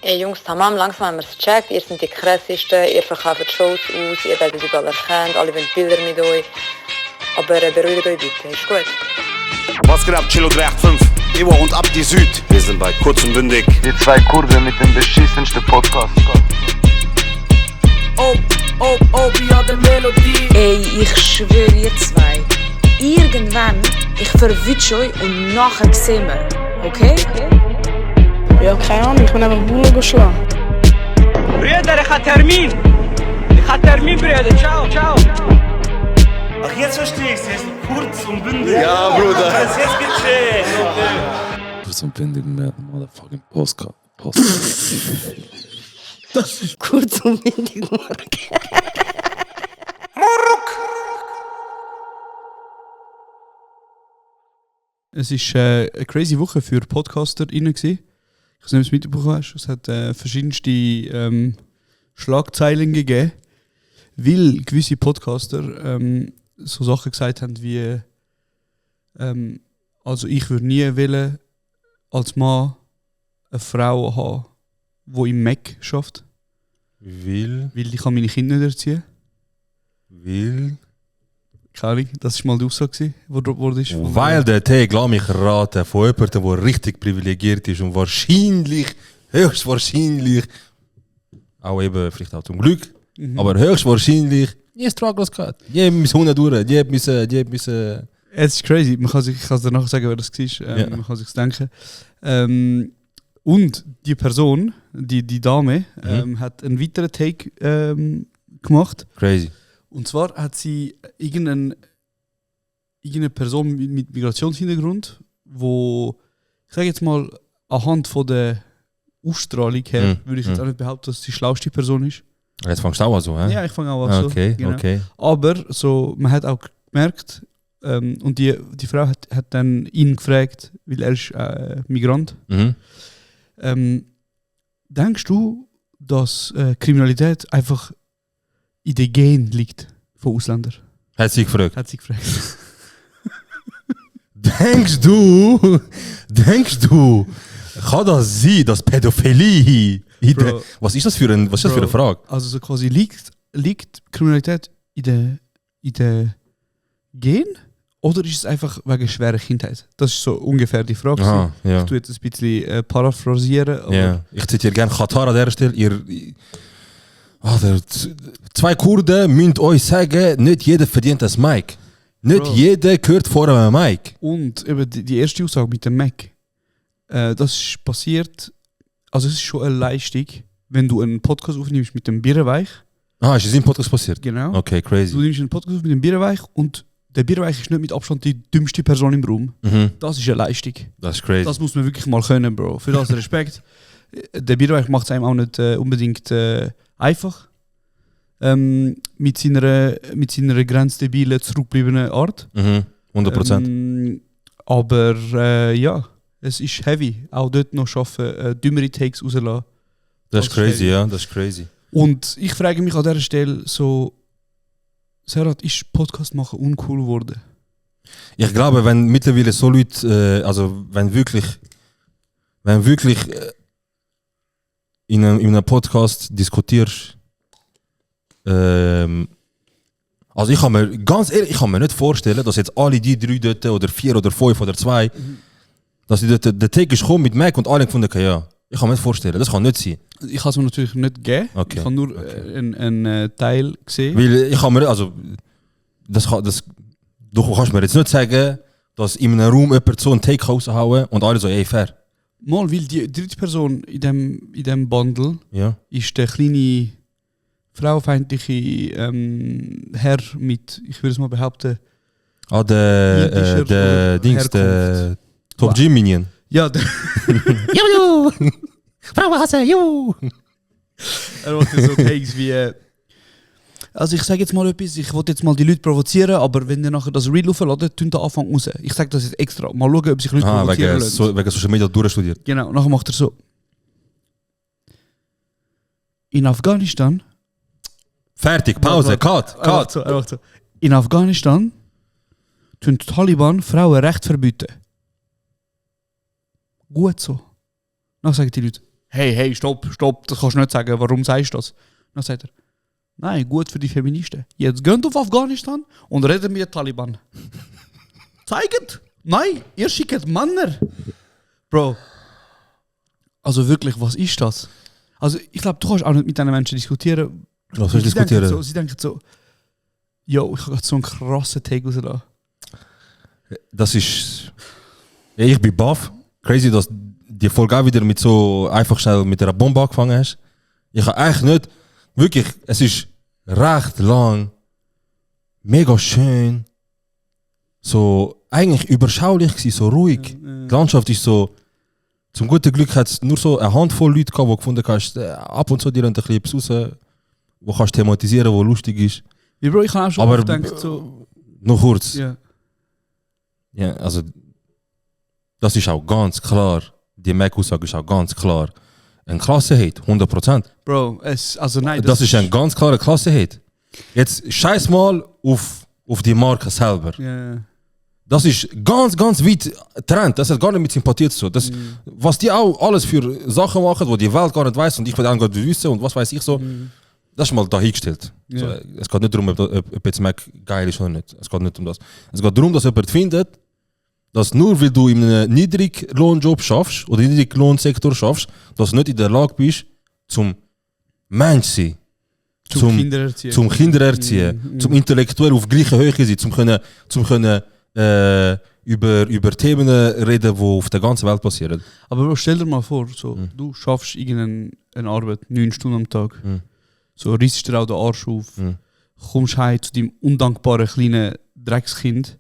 Ey Jungs, tamam, langsam haben wir es gecheckt. Ihr seid die krassesten, ihr verkauft Shows aus, ihr werdet überall erkannt, alle wollen Bilder mit euch. Aber beruhigt euch bitte, ist gut. Was geht ab, Chilo 385? Ewa und Abdi Süd. Wir sind bei Kurz und Bündig. Die zwei Kurden mit dem beschissensten Podcast. ja, der Melodie. Ey, ich schwöre ihr zwei. Irgendwann, ich verwünsche euch und nachher sehen wir. Okay? Ja, keine Ahnung, ich bin einfach Bullen geschlagen. Brüder, ich habe Termin, Brüder. Ciao. Ach, jetzt verstehe ich es. Jetzt kurz und bündig. Ja, Bruder. Jetzt gecheckt. Kurz und bündig mit motherfucking Postcard. Das ist kurz und windig, Es war eine crazy Woche für PodcasterInnen. Ich weiß nicht, ob du es mitbekommen hast. Es hat verschiedenste Schlagzeilen gegeben, weil gewisse Podcaster so Sachen gesagt haben wie also ich würde nie wollen, als Mann eine Frau haben, die im Mac schafft. Weil Weil ich kann meine Kinder nicht erziehen. Keine Ahnung, das war mal die Aussage, die wurde. Weil der Tag, lass mich raten, von jemandem, der richtig privilegiert ist und wahrscheinlich, höchstwahrscheinlich, auch eben, vielleicht auch zum Glück, aber höchstwahrscheinlich, nie Struggles gehabt. Die haben meine Hunde durch, die haben müssen. Es ist crazy, man kann es dir nachher sagen, wer das war, Ja. man kann sich denken. Und die Person, die Dame, hat einen weiteren Take gemacht. Crazy. Und zwar hat sie irgendeine Person mit Migrationshintergrund, wo, ich sage jetzt mal, anhand von der Ausstrahlung her, würde ich jetzt auch nicht behaupten, dass sie die schlauste Person ist. Jetzt fängst du auch an so, hä? Ja, ich fange auch an so. Okay, genau. okay. Aber so, man hat auch gemerkt, und die Frau hat dann ihn gefragt, weil er ist Migrant. Denkst du, dass Kriminalität einfach in den Gen liegt von Ausländern? Hat sie gefragt. Hat sie gefragt. Denkst du, kann das sein, dass Pädophilie was ist das für eine Frage? Also so quasi liegt Kriminalität in der Gen? Oder ist es einfach wegen schwerer Kindheit? Das ist so ungefähr die Frage. Aha, ja. Ich tue jetzt ein bisschen paraphrasieren. Aber Ja. Ich zitiere gerne Katar an dieser Stelle. Zwei Kurden müssen euch sagen, nicht jeder verdient das Mic. Nicht Bro. jeder gehört vor einem Mic. Und eben die erste Aussage mit dem Mac, das ist passiert, also es ist schon eine Leistung, wenn du einen Podcast aufnimmst mit dem Bierweich. Ah, ist das im Podcast passiert? Genau. Okay, crazy. Du nimmst einen Podcast auf mit dem Bierweich und der Bierweich ist nicht mit Abstand die dümmste Person im Raum. Das ist eine Leistung. Das ist crazy. Das muss man wirklich mal können, Bro. Für das Respekt. Der Bierweich macht es einem auch nicht unbedingt einfach. Mit seiner grenzdebilen, zurückgebliebenen Art. 100%. Aber ja, es ist heavy. Auch dort noch schaffen, dümmere Takes rauslassen. Das ist crazy, ja. Das ist crazy. Und ich frage mich an dieser Stelle so, Serhat, ist Podcast machen uncool geworden? Ich glaube, wenn mittlerweile so Leute, also wenn wirklich in einem Podcast diskutierst, also ich kann mir ganz ehrlich, ich kann mir nicht vorstellen, dass jetzt alle die 3 dort oder 4 oder 5 oder 2, dass die dort, der Take ist gekommen mit Mac und alle gefunden haben, ja, ich kann mir nicht vorstellen, das kann nicht sein. Ich habe es mir natürlich nicht gegeben. Okay. Ich habe nur einen Teil gesehen. Weil ich kann mir, also, du kannst mir jetzt nicht sagen, dass in einem Raum jemand so einen Take raushauen und alle so, ey, fair. Mal, weil die dritte Person in dem Bundle Ja. ist der kleine frauenfeindliche Herr mit, ich würde es mal behaupten, Ah, Jüdischer der Dings, der Herkunft. Top G Minion. ja, der Juhu! Frauenhasse, juhu! er macht so Takes wie also ich sage jetzt mal etwas, ich wollte jetzt mal die Leute provozieren, aber wenn ihr nachher das Reel aufladet, tun da Anfang raus. Ich sage das jetzt extra, mal schauen, ob sich Leute provozieren lassen. Wegen Social Media durchstudiert. Genau, nachher macht er so. In Afghanistan. Fertig, Pause, Cut. Er macht so. In Afghanistan tun die Taliban Frauenrecht verbieten. Gut so. Dann sagen die Leute, hey, stopp, das kannst du nicht sagen, warum sagst du das? Dann sagt er, nein, gut für die Feministen. Jetzt geht auf Afghanistan und reden mit den Taliban. Zeigt! Nein, ihr schickt Männer. Bro, also wirklich, was ist das? Also ich glaube, du kannst auch nicht mit diesen Menschen diskutieren. Was soll ich diskutieren? Sie denken so, yo, ich habe gerade so einen krassen Take rausgelassen. Das ist... Ja, ich bin baff. Crazy, dass die Folge auch wieder mit so einfach schnell mit einer Bombe angefangen hast. Ich habe eigentlich nicht... Wirklich, es ist recht lang, mega schön, so eigentlich überschaulich gewesen, so ruhig. Die Landschaft ist so... Zum guten Glück hat es nur so eine Handvoll Leute gehabt, die gefunden hast, ab und zu dir ein bisschen etwas raus, wo kannst thematisieren, wo lustig ist. Ja, Bro, ich habe auch schon Aber oft gedacht, so... Noch kurz. Ja. Ja, also das ist auch ganz klar, die Mac-Aussage ist auch ganz klar ein Klasse-Hate, 100%. Bro, also nein, Das ist ein ganz klarer Klasse-Hate. Jetzt scheiß mal auf die Marke selber. Ja. Das ist ganz, ganz weit Trend. Das hat gar nicht mit Sympathie zu tun. Das, was die auch alles für Sachen machen, wo die Welt gar nicht weiß und ich will auch gar nicht wissen und was weiß ich so, das ist mal dahingestellt. Ja. So, es geht nicht darum, ob jetzt Mac geil ist oder nicht. Es geht nicht um das. Es geht darum, dass jemand findet, dass nur weil du in einem Niedriglohnjob schaffst oder in einem Niedriglohnsektor schaffst, dass du nicht in der Lage bist, zum Mensch sein. Zum Kinder erziehen, zum intellektuell auf gleicher Höhe sein, zum können über Themen reden, die auf der ganzen Welt passieren. Aber Bro, stell dir mal vor, so, du schaffst irgendeine Arbeit 9 Stunden am Tag, so riechst dir auch den Arsch auf, kommst heim zu deinem undankbaren kleinen Dreckskind,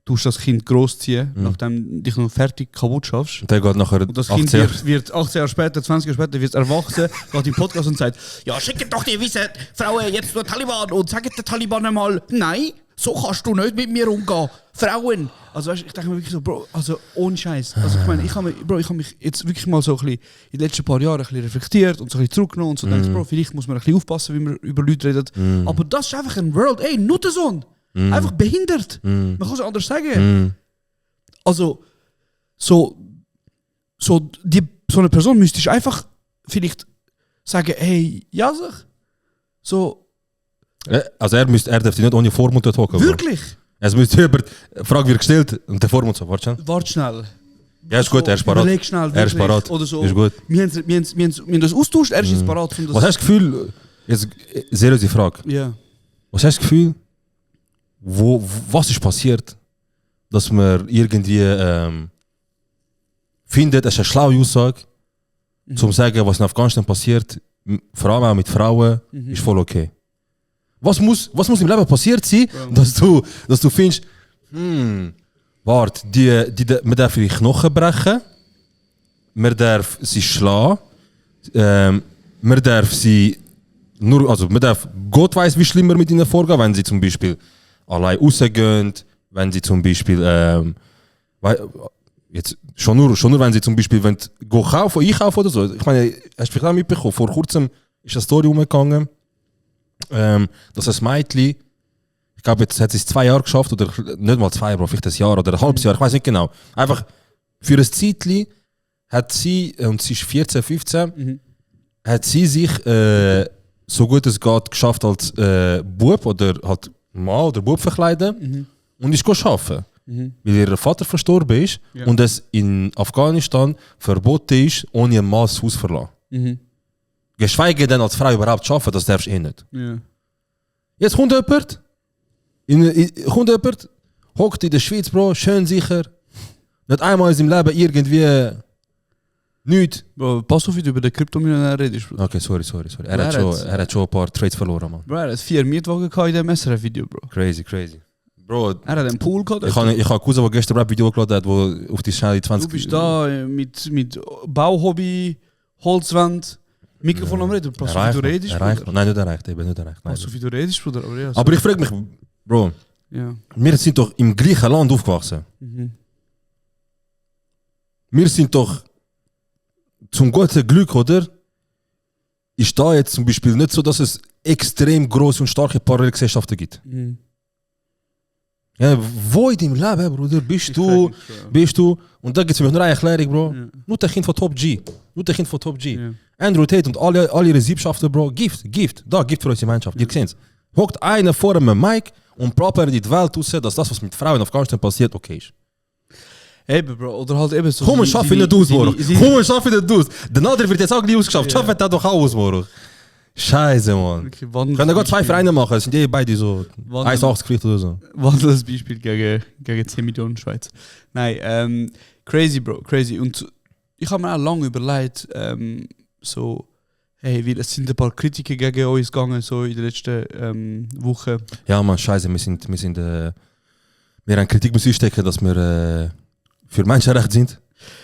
tust das Kind großziehen, nachdem dich noch fertig kaputt schaffst. Und der geht nachher Und das Kind wird 18 Jahre später, 20 Jahre später, wird erwachsen, geht im Podcast und sagt, ja, schickt doch die weißen Frauen jetzt nur Taliban und sagt den Taliban einmal, nein, so kannst du nicht mit mir umgehen. Frauen! Also weißt, ich denke mir wirklich so, Bro, also ohne Scheiß. Also ich meine, ich habe mich jetzt wirklich mal so ein bisschen in den letzten paar Jahren ein bisschen reflektiert und so ein bisschen zurückgenommen und so denkt, Bro, vielleicht muss man ein bisschen aufpassen, wie man über Leute redet. Aber das ist einfach ein World, ey, Nuttensohn! Einfach behindert! Man kann es anders sagen. Also, so eine Person müsste ich einfach vielleicht sagen, hey, ja, so. Also er darf dich nicht ohne Vormund dort hocken. Wirklich? Es müsste jemand, die Frage wird gestellt und der Vormund so, warte schnell. Ja, ist gut, er ist parat. Überleg schnell, er ist parat. Oder so. Ist gut. Wir haben das austauscht, er ist jetzt parat. Was hast du das Gefühl, jetzt seriöse Frage, Ja. was hast du das Gefühl, was ist passiert, dass man irgendwie findet, es ist eine schlaue Aussage, zum sagen, was in Afghanistan passiert, vor allem auch mit Frauen, ist voll okay. Was muss im Leben passiert sein, dass du findest, warte, man darf ihre Knochen brechen, man darf sie schlagen, man darf sie man darf Gott weiß wie schlimmer mit ihnen vorgehen, wenn sie zum Beispiel allein rausgehen, wenn sie zum Beispiel jetzt schon nur wenn sie zum Beispiel einkaufen oder so. Ich meine, hast du vielleicht auch mitbekommen, vor kurzem ist eine Story umgegangen, dass ein Mädchen, ich glaube, jetzt hat sie es 2 Jahre geschafft, oder nicht mal 2 Jahre, vielleicht ein Jahr oder ein halbes Jahr, ich weiß nicht genau. Einfach für ein Zeitchen hat sie, und sie ist 14, 15, hat sie sich so gut es geht geschafft als Bub oder halt Mann oder Bub verkleiden und ist arbeiten. Weil ihr Vater verstorben ist und es in Afghanistan verboten ist, ohne einen Mann das Haus zu verlassen. Geschweige denn als Frau überhaupt zu arbeiten, das darfst du nicht. Ja. Jetzt kommt jemand, hockt in der Schweiz, Bro, schön sicher, nicht einmal in seinem Leben irgendwie nichts. Bro, pass auf, wie du über den Kryptomillionär redest, Bro. Okay, sorry. Er hat schon ein paar Trades verloren, Mann. Bro, er hat 4 Mietwagen in dem SRF-Video, Bro. Crazy. Bro, Er hat einen Pool gehabt. ich habe einen Cousin, der gestern ein Rap-Video hochgeladen hat, wo auf die schnelle 20... Du bist da mit Bauhobby, Holzwand, Mikrofon am Reden. Pass auf, wie du redest, Bruder. Nein, nicht erreicht. Pass auf, wie du redest, Bruder. Aber, ja, Aber ich frage mich, Bro, ja. wir sind doch im gleichen Land aufgewachsen. Wir sind doch zum guten Glück, oder? Ist da jetzt zum Beispiel nicht so, dass es extrem große und starke Parallelgesellschaften gibt. Ja, wo in deinem Leben, Bruder, bist du? Und da gibt es mir nur eine Erklärung, Bro. Ja. Nur der Kind von Top G. Ja. Andrew Tate und alle ihre Siebschaften, Bro. Gift. Da, Gift für unsere Gemeinschaft. Ihr seht's. Hockt einer vor einem Mic und proper in die Welt raus, dass das, was mit Frauen in Afghanistan passiert, okay ist. Eben, Bro, oder halt eben so... Komm, schaff in den Dus, Bro. Komm, schaff in den Dus. Der Nader wird jetzt auch nie ausgeschafft. Schaff das doch aus, Bro. Scheiße, Mann. Können da gerade 2 Vereine machen, es sind die beide so 1,80 vielleicht oder so. Wandelndes Beispiel gegen 10 Millionen Schweiz. Nein, crazy, Bro, crazy. Und ich habe mir auch lange überlegt, so, hey, weil es sind ein paar Kritiker gegen uns gegangen, so in den letzten Wochen. Ja, Mann, scheiße, wir haben Kritik müssen stecken, dass wir für Menschenrechte sind.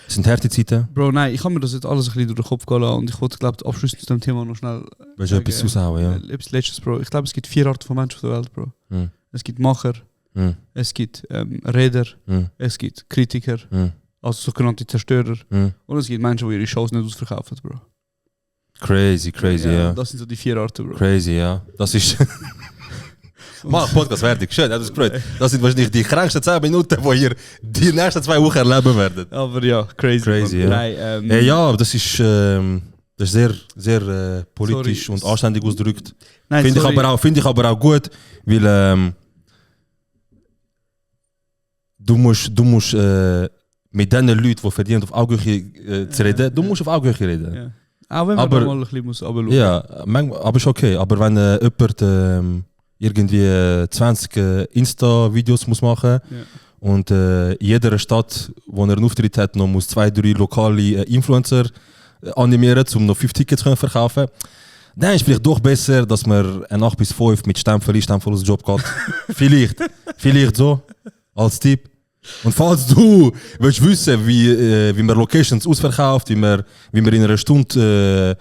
Es sind harte Zeiten. Bro, nein, ich habe mir das jetzt alles ein bisschen durch den Kopf gehen lassen und ich wollte, glaube ich, abschließend zu dem Thema noch schnell... Willst du etwas raushauen, ja? Etwas Letztes, Bro. Ich glaube, es gibt 4 Arten von Menschen auf der Welt, Bro. Es gibt Macher, es gibt Redner, es gibt Kritiker, also sogenannte Zerstörer und es gibt Menschen, die ihre Shows nicht ausverkaufen, Bro. Crazy, ja. Das sind so die 4 Arten, Bro. Crazy, ja. Das ist... Mach Podcast fertig, schön, das ist gut. Das sind wahrscheinlich die kränksten 10 Minuten, die ihr die nächsten 2 Wochen erleben werdet. Aber ja, crazy ja. Nein, ja, das ist sehr politisch und anständig ausgedrückt. Finde ich aber auch gut, weil du musst mit den Leuten, die verdienen, auf Augenhöhe zu reden, du musst auf Augenhöhe reden. Ja. Auch wenn man mal ein bisschen muss runterschauen. Ja, aber ist okay. Aber wenn jemand irgendwie 20 Insta-Videos muss machen und in jeder Stadt, wo er einen Auftritt hat, noch muss 2-3 lokale Influencer animieren, um noch 5 Tickets zu verkaufen, dann ist es vielleicht doch besser, dass man ein 8 bis 5 mit Stempel aus dem Job geht. vielleicht so, als Tipp. Und falls du willst wissen, wie man Locations ausverkauft, wie man in einer Stunde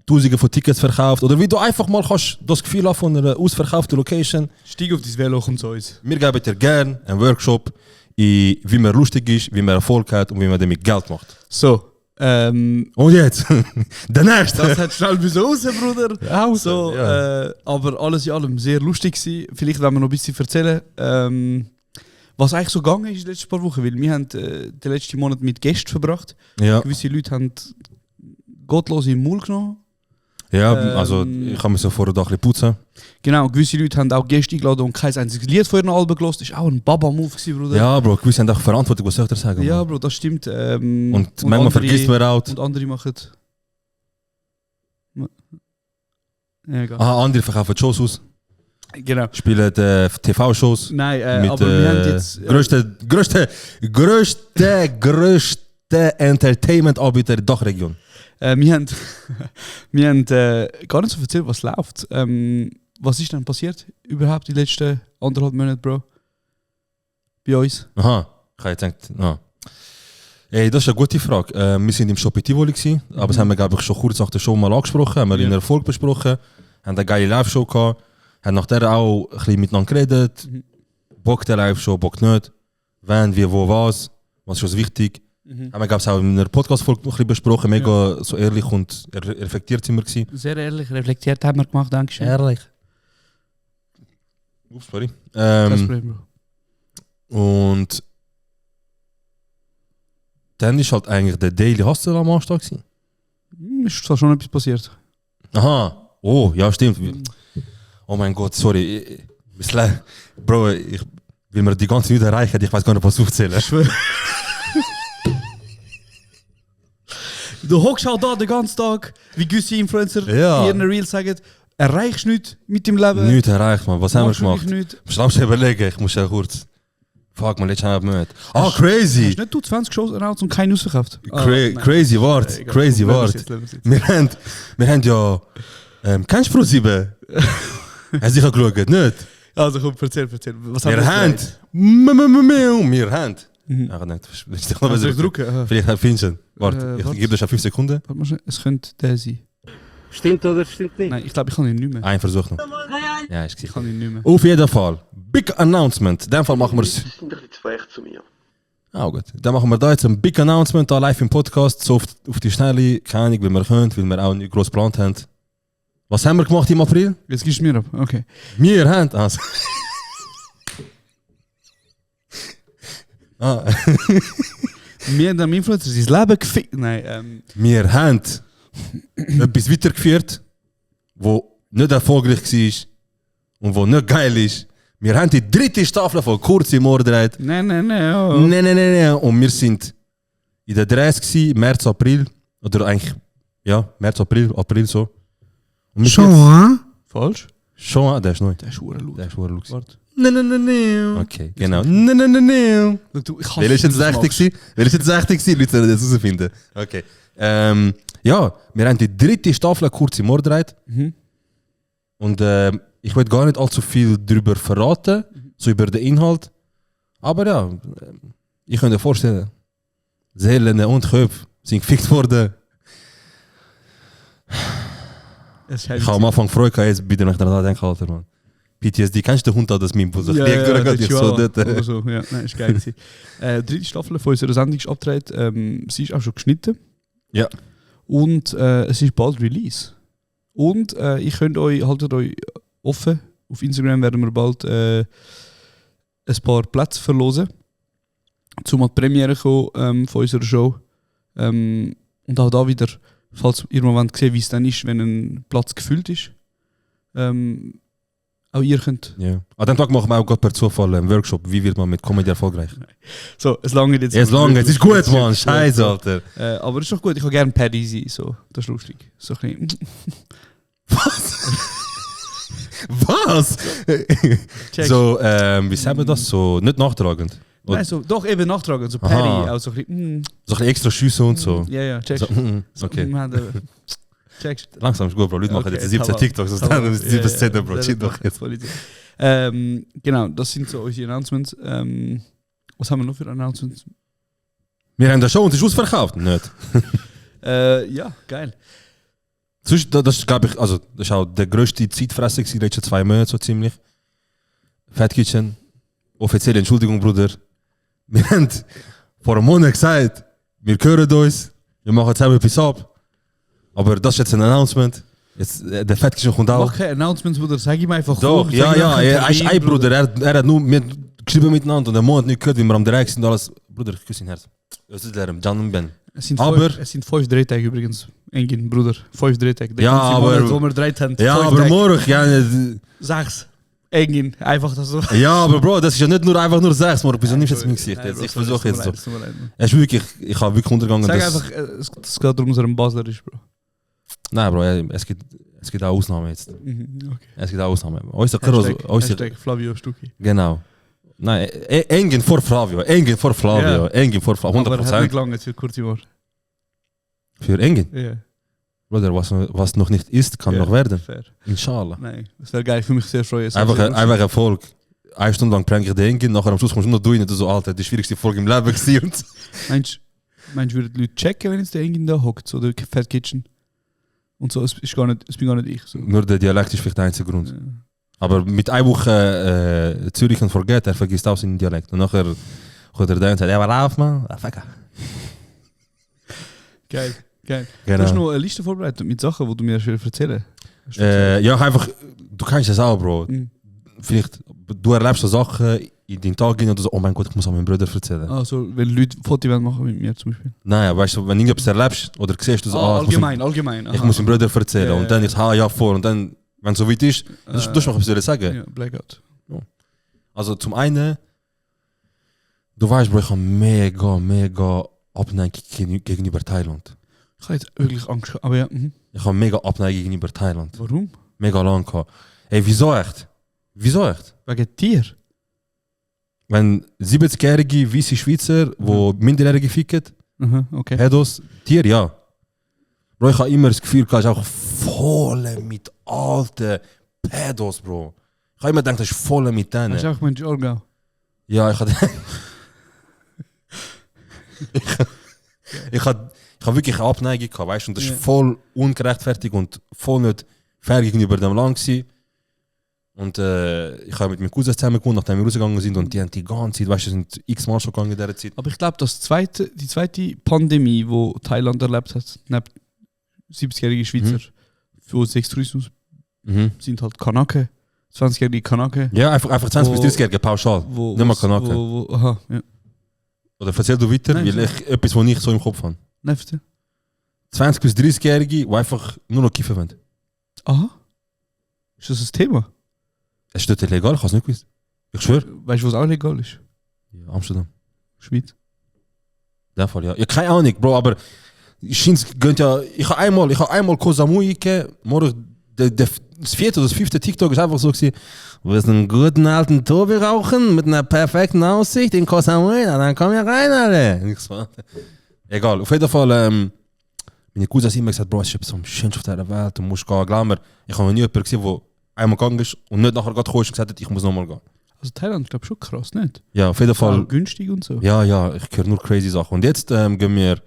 Tausende von Tickets verkauft, oder wie du einfach mal kannst das Gefühl haben von einer ausverkauften Location. Steig auf dein Velo, komm zu uns. Wir geben dir gerne einen Workshop, wie man lustig ist, wie man Erfolg hat und wie man damit Geld macht. So. Und jetzt, der nächste. Das hat schnell raus, Bruder. Raus, so, ja. Aber alles in allem sehr lustig gewesen. Vielleicht wollen wir noch ein bisschen erzählen, was eigentlich so gegangen ist in den letzten paar Wochen. Weil wir haben den letzten Monat mit Gästen verbracht. Ja. Gewisse Leute haben gottlos in den Mund genommen. Ja, also ich habe mir so vorher ein bisschen putzen. Genau, gewisse Leute haben auch Gäste eingeladen und kein einziges Lied von ihren Alben gehört. Das war auch ein Baba-Move, Bruder. Ja, Bro, gewisse haben auch Verantwortung, was soll ich dir sagen? Ja, Mann? Bro, das stimmt. Und manchmal andere, vergisst man auch. Und andere machen... Ja, egal. Andere verkaufen Shows aus. Genau. Spielen TV-Shows. Nein, mit, aber wir haben jetzt... größte Entertainment-Anbieter in der Dachregion. Wir haben gar nicht so erzählt, was läuft. Was ist denn passiert überhaupt die letzten 1,5 Monate, Bro? Bei uns? Aha, ich habe jetzt gedacht, Ey, das ist eine gute Frage. Wir sind im Shop in Tivoli gewesen, aber das haben wir, glaube ich, schon kurz nach der Show mal angesprochen, haben wir in Erfolg besprochen, haben eine geile Live-Show gehabt, haben nachher auch ein bisschen miteinander geredet. Bock der Live-Show, Bock nicht. Wann, wie, wo, was ist uns wichtig. Haben wir, glaube ich, auch in einer Podcast-Folge ein bisschen besprochen, mega so ehrlich und reflektiert sind wir gewesen. Sehr ehrlich, reflektiert haben wir gemacht, danke schön. Ehrlich. Ups, sorry. Kein Problem, Bro. Und dann ist halt eigentlich der Daily Hustle am Anstag gewesen. Ist zwar schon etwas passiert. Aha, oh, ja stimmt. Oh mein Gott, sorry. Bro, ich will mir die ganze Zeit erreichen, ich weiß gar nicht, was aufzählen. Du hockst auch da den ganzen Tag, wie gewisse Influencer Ja. in ihren Reels sagen, erreichst nichts mit dem Leben. Nichts erreicht, man. Was haben wir Machst gemacht? wirklich nichts. Ich muss überlegen, ich muss ja kurz. Fuck, man, letztes Mal nicht. Ah, crazy! Hast du nicht 20 Shows announced und keinen ausverkauft? Crazy Wort, crazy Wort. Wir haben ja. Kennst du Pro7? Hast du dich geschaut? Nicht? Also komm, erzähl. Was Wir haben. Wir haben. Ach, nicht. Soll ich drucken? Vielleicht findest du. Warte, ich gebe dir schon 5 Sekunden. Warte mal schnell, es könnte der sein. Stimmt oder stimmt nicht? Nein, ich glaube, ich kann ihn nicht mehr. Ein Versuch noch. Ja, ist Ich gesichert. kann ihn nicht mehr. Auf jeden Fall. Big Announcement. In dem Fall machen wir es. sind ein bisschen zu echt zu mir. Ah, gut. Dann machen wir da jetzt ein Big Announcement da live im Podcast. So auf die Schnelle. Keine Ahnung, wie wir können, weil wir auch nicht groß geplant haben. Was haben wir gemacht im April? Jetzt gibst du mir ab, okay. Wir haben. Also. Ah. Wir haben dem Influencer sein Leben gefickt. Nein, Wir haben etwas weitergeführt, wo nicht erfolgreich war und wo nicht geil ist. Wir haben die 3. Staffel von Kurz im Mordreit. Nein. Oh. Nein. Und wir sind in der 30 März, April. Oder eigentlich, ja, März, April so. Und Schon? Falsch? Schon, der ist neu. Der ist verdammt Der ist verdammt. Warte. Nein. Okay, genau. Nein. Du, ich Welcher ist jetzt 60 gewesen? Welcher ist jetzt 60 gewesen? Leute sollen das herausfinden. Okay. Ja, wir haben die 3. Staffel Kurz im Mordreit. Und ich will gar nicht allzu viel darüber verraten, so über den Inhalt. Aber ja, ich kann dir vorstellen, Seelen und Köpfe sind gefickt worden. Ich habe am Anfang Freude gehabt, jetzt bitte nicht daran denken, Alter, Mann. PTSD, kennst du den Hund an das Meme, wo sich ja, so dort... so, ja, nein, ist geil gewesen. 3. Staffel von unserer Sendung ist abgedreht. Sie ist auch schon geschnitten. Ja. Und es ist bald Release. Und ich könnt euch, haltet euch offen. Auf Instagram werden wir bald ein paar Plätze verlosen. Zum an die Premiere kommen von unserer Show. Und auch da wieder, falls ihr mal sehen, wie es dann ist, wenn ein Platz gefüllt ist. Auch ihr könnt. Ja. An dem Tag machen wir auch gerade per Zufall einen Workshop. Wie wird man mit Comedy erfolgreich? So, es lange jetzt. Es ist gut, Mann. Scheiße, Alter. Aber es ist doch gut, ich kann gerne Paddy sein. So. Das ist lustig. So ein bisschen. Was? So, wie sagen wir das? So, nicht nachtragend. Nein, so, doch eben nachtragen. So Paddy, auch so ein bisschen. So ein bisschen extra Schüsse und so. Ja, check. So, okay. Checkst. Langsam ist gut, Bro. Leute machen jetzt 17 TikToks, sonst dann ist 17, Bro. Shit doch jetzt. Genau, das sind so unsere Announcements. Was haben wir noch für Announcements? Wir haben das schon und es ist ausverkauft. Nicht. Ja, geil. Das ist, glaube ich, also, das ist auch der grösste Zeitfresser in den letzten 2 Monaten, so ziemlich. Fat Kitchen. Offizielle Entschuldigung, Bruder. Wir haben vor einem Monat gesagt, wir hören uns, wir machen zusammen etwas ab. Aber das ist jetzt ein Announcement. Jetzt, der Fat Kitchen kommt auch. Mach keine Announcements, Bruder, sag ihm einfach. Doch, ja, er ist ein Bruder. Er hat nur mit geschrieben miteinander und einen Monat nicht gehört, wie wir am Dreieck sind und alles. Bruder, ich küsse ihn Herz. Das ist der Jan und Ben. Es sind 5 Drehtage übrigens. Engin, Bruder. 5 Drehtage. Ja, aber... Wo wir gedreht haben. Ja, aber morgen, ja... Sag's. Engin, einfach das so. Ja, aber Bro, das ist ja nicht nur einfach nur 6, morgen. Wieso nimmst du jetzt mein Gesicht? Ich versuche jetzt so. Es ist wirklich... Ich habe wirklich untergegangen, sag einfach, es geht darum, dass er ein Basler ist, Bro. Nein, Bro, es gibt auch Ausnahmen jetzt. Okay. Es gibt auch Ausnahmen. Hashtag Flavio Stucki. Genau. Nein, Engin vor Flavio. Engin vor Flavio. Engin vor Flavio. 100%. Aber er hat nicht lange für kurze Woche. Für Engin? Ja. Bruder, was noch nicht ist, kann noch werden. Fair. Inshallah. Nein, das wäre geil. Für mich sehr freuen. Einfach Erfolg. 1 Stunde lang prank ich den Engin, nachher am Schluss kommst du nur du rein und du so, Alter, die schwierigste Folge im Leben gewesen. Meinst du, würden die Leute checken, wenn jetzt der Engin da hockt, so der Fat Kitchen? Und so, es bin gar nicht ich. So. Nur der Dialekt ist vielleicht der einzige Grund. Ja. Aber mit einer Woche Zürich und Forget, er vergisst auch seinen Dialekt. Und nachher kommt er da und sagt, ja, war auf, man. Geil. Genau. Du hast noch eine Liste vorbereitet mit Sachen, die du mir erzählen willst. Ja, einfach, du kennst das auch, Bro. Vielleicht, du erlebst so Sachen in deinen Tag und du so, oh mein Gott, ich muss auch meinen Bruder erzählen. Also, wenn Leute Fotos machen mit mir zum Beispiel. Nein, weißt du, wenn du irgendetwas erlebst oder siehst, du so, allgemein. Ich muss meinem Bruder erzählen. Und dann ist ja vor. Und dann, wenn es so weit ist, du noch etwas sagen. Ja, Blackout. Ja. Also zum einen, du weißt, Bro, ich habe mega Abneigung gegenüber Thailand. Ich habe jetzt wirklich Angst gehabt, aber ja. Ich habe mega Abneigung gegenüber Thailand. Warum? Mega lang gehabt. Ey, wieso echt? Wegen dir? Wenn 70-jährige weiße Schweizer, die Minderjährige ficken, okay. Pedos, Tier, ja. Bro, ich habe immer das Gefühl, du hast auch voll mit alten Pedos, Bro. Ich habe immer gedacht, das ist voll mit denen. Hast du auch mein Jorgau? Ja, ich hatte wirklich eine Abneigung gehabt, weißt du, und das ist voll ungerechtfertigt und voll nicht fair gegenüber dem Land gewesen. Und ich habe mit meinem Cousin zusammen gewohnt, nachdem wir rausgegangen sind und die haben die ganze Zeit, weißt du, sind x-mal schon gegangen in dieser Zeit. Aber ich glaube, die zweite Pandemie, die Thailand erlebt hat, neben 70-jährige Schweizer, für Sextourismus, sind halt Kanake, 20-jährige Kanake. Ja, einfach 20 bis 30-jährige pauschal, nicht mal Kanake. Aha, ja. Oder erzähl du weiter, Nein, weil ich etwas, was ich so im Kopf habe. Nein, bitte. 20- bis 30-Jährige, die einfach nur noch kiffen wollen. Aha. Ist das ein Thema? Es ist dort illegal, ich habe es nicht gewusst. Ich schwöre. Weißt du, was auch legal ist? Ja, Amsterdam. Schweiz. In dem Fall, ja. Ja, keine Ahnung, Bro, aber ich habe einmal Koh Samui gegeben, morgen das 4. oder das 5. TikTok ist einfach so gewesen, wir sind einen guten alten Tobi rauchen mit einer perfekten Aussicht in Koh Samui, dann komm ja rein, alle. Und ich so, egal, auf jeden Fall, meine Cousine hat immer gesagt, Bro, es ist etwas am schönsten auf dieser Welt, du musst gehen, glaub mir, ich habe noch nie jemanden gesehen, der einmal gegangen ist und nicht nachher gerade gekommen ist und gesagt hat, ich muss nochmal gehen. Also Thailand, glaube ich, schon krass, nicht? Ja, auf jeden Fall. Auch günstig und so. Ja, ich höre nur crazy Sachen. Und jetzt gehe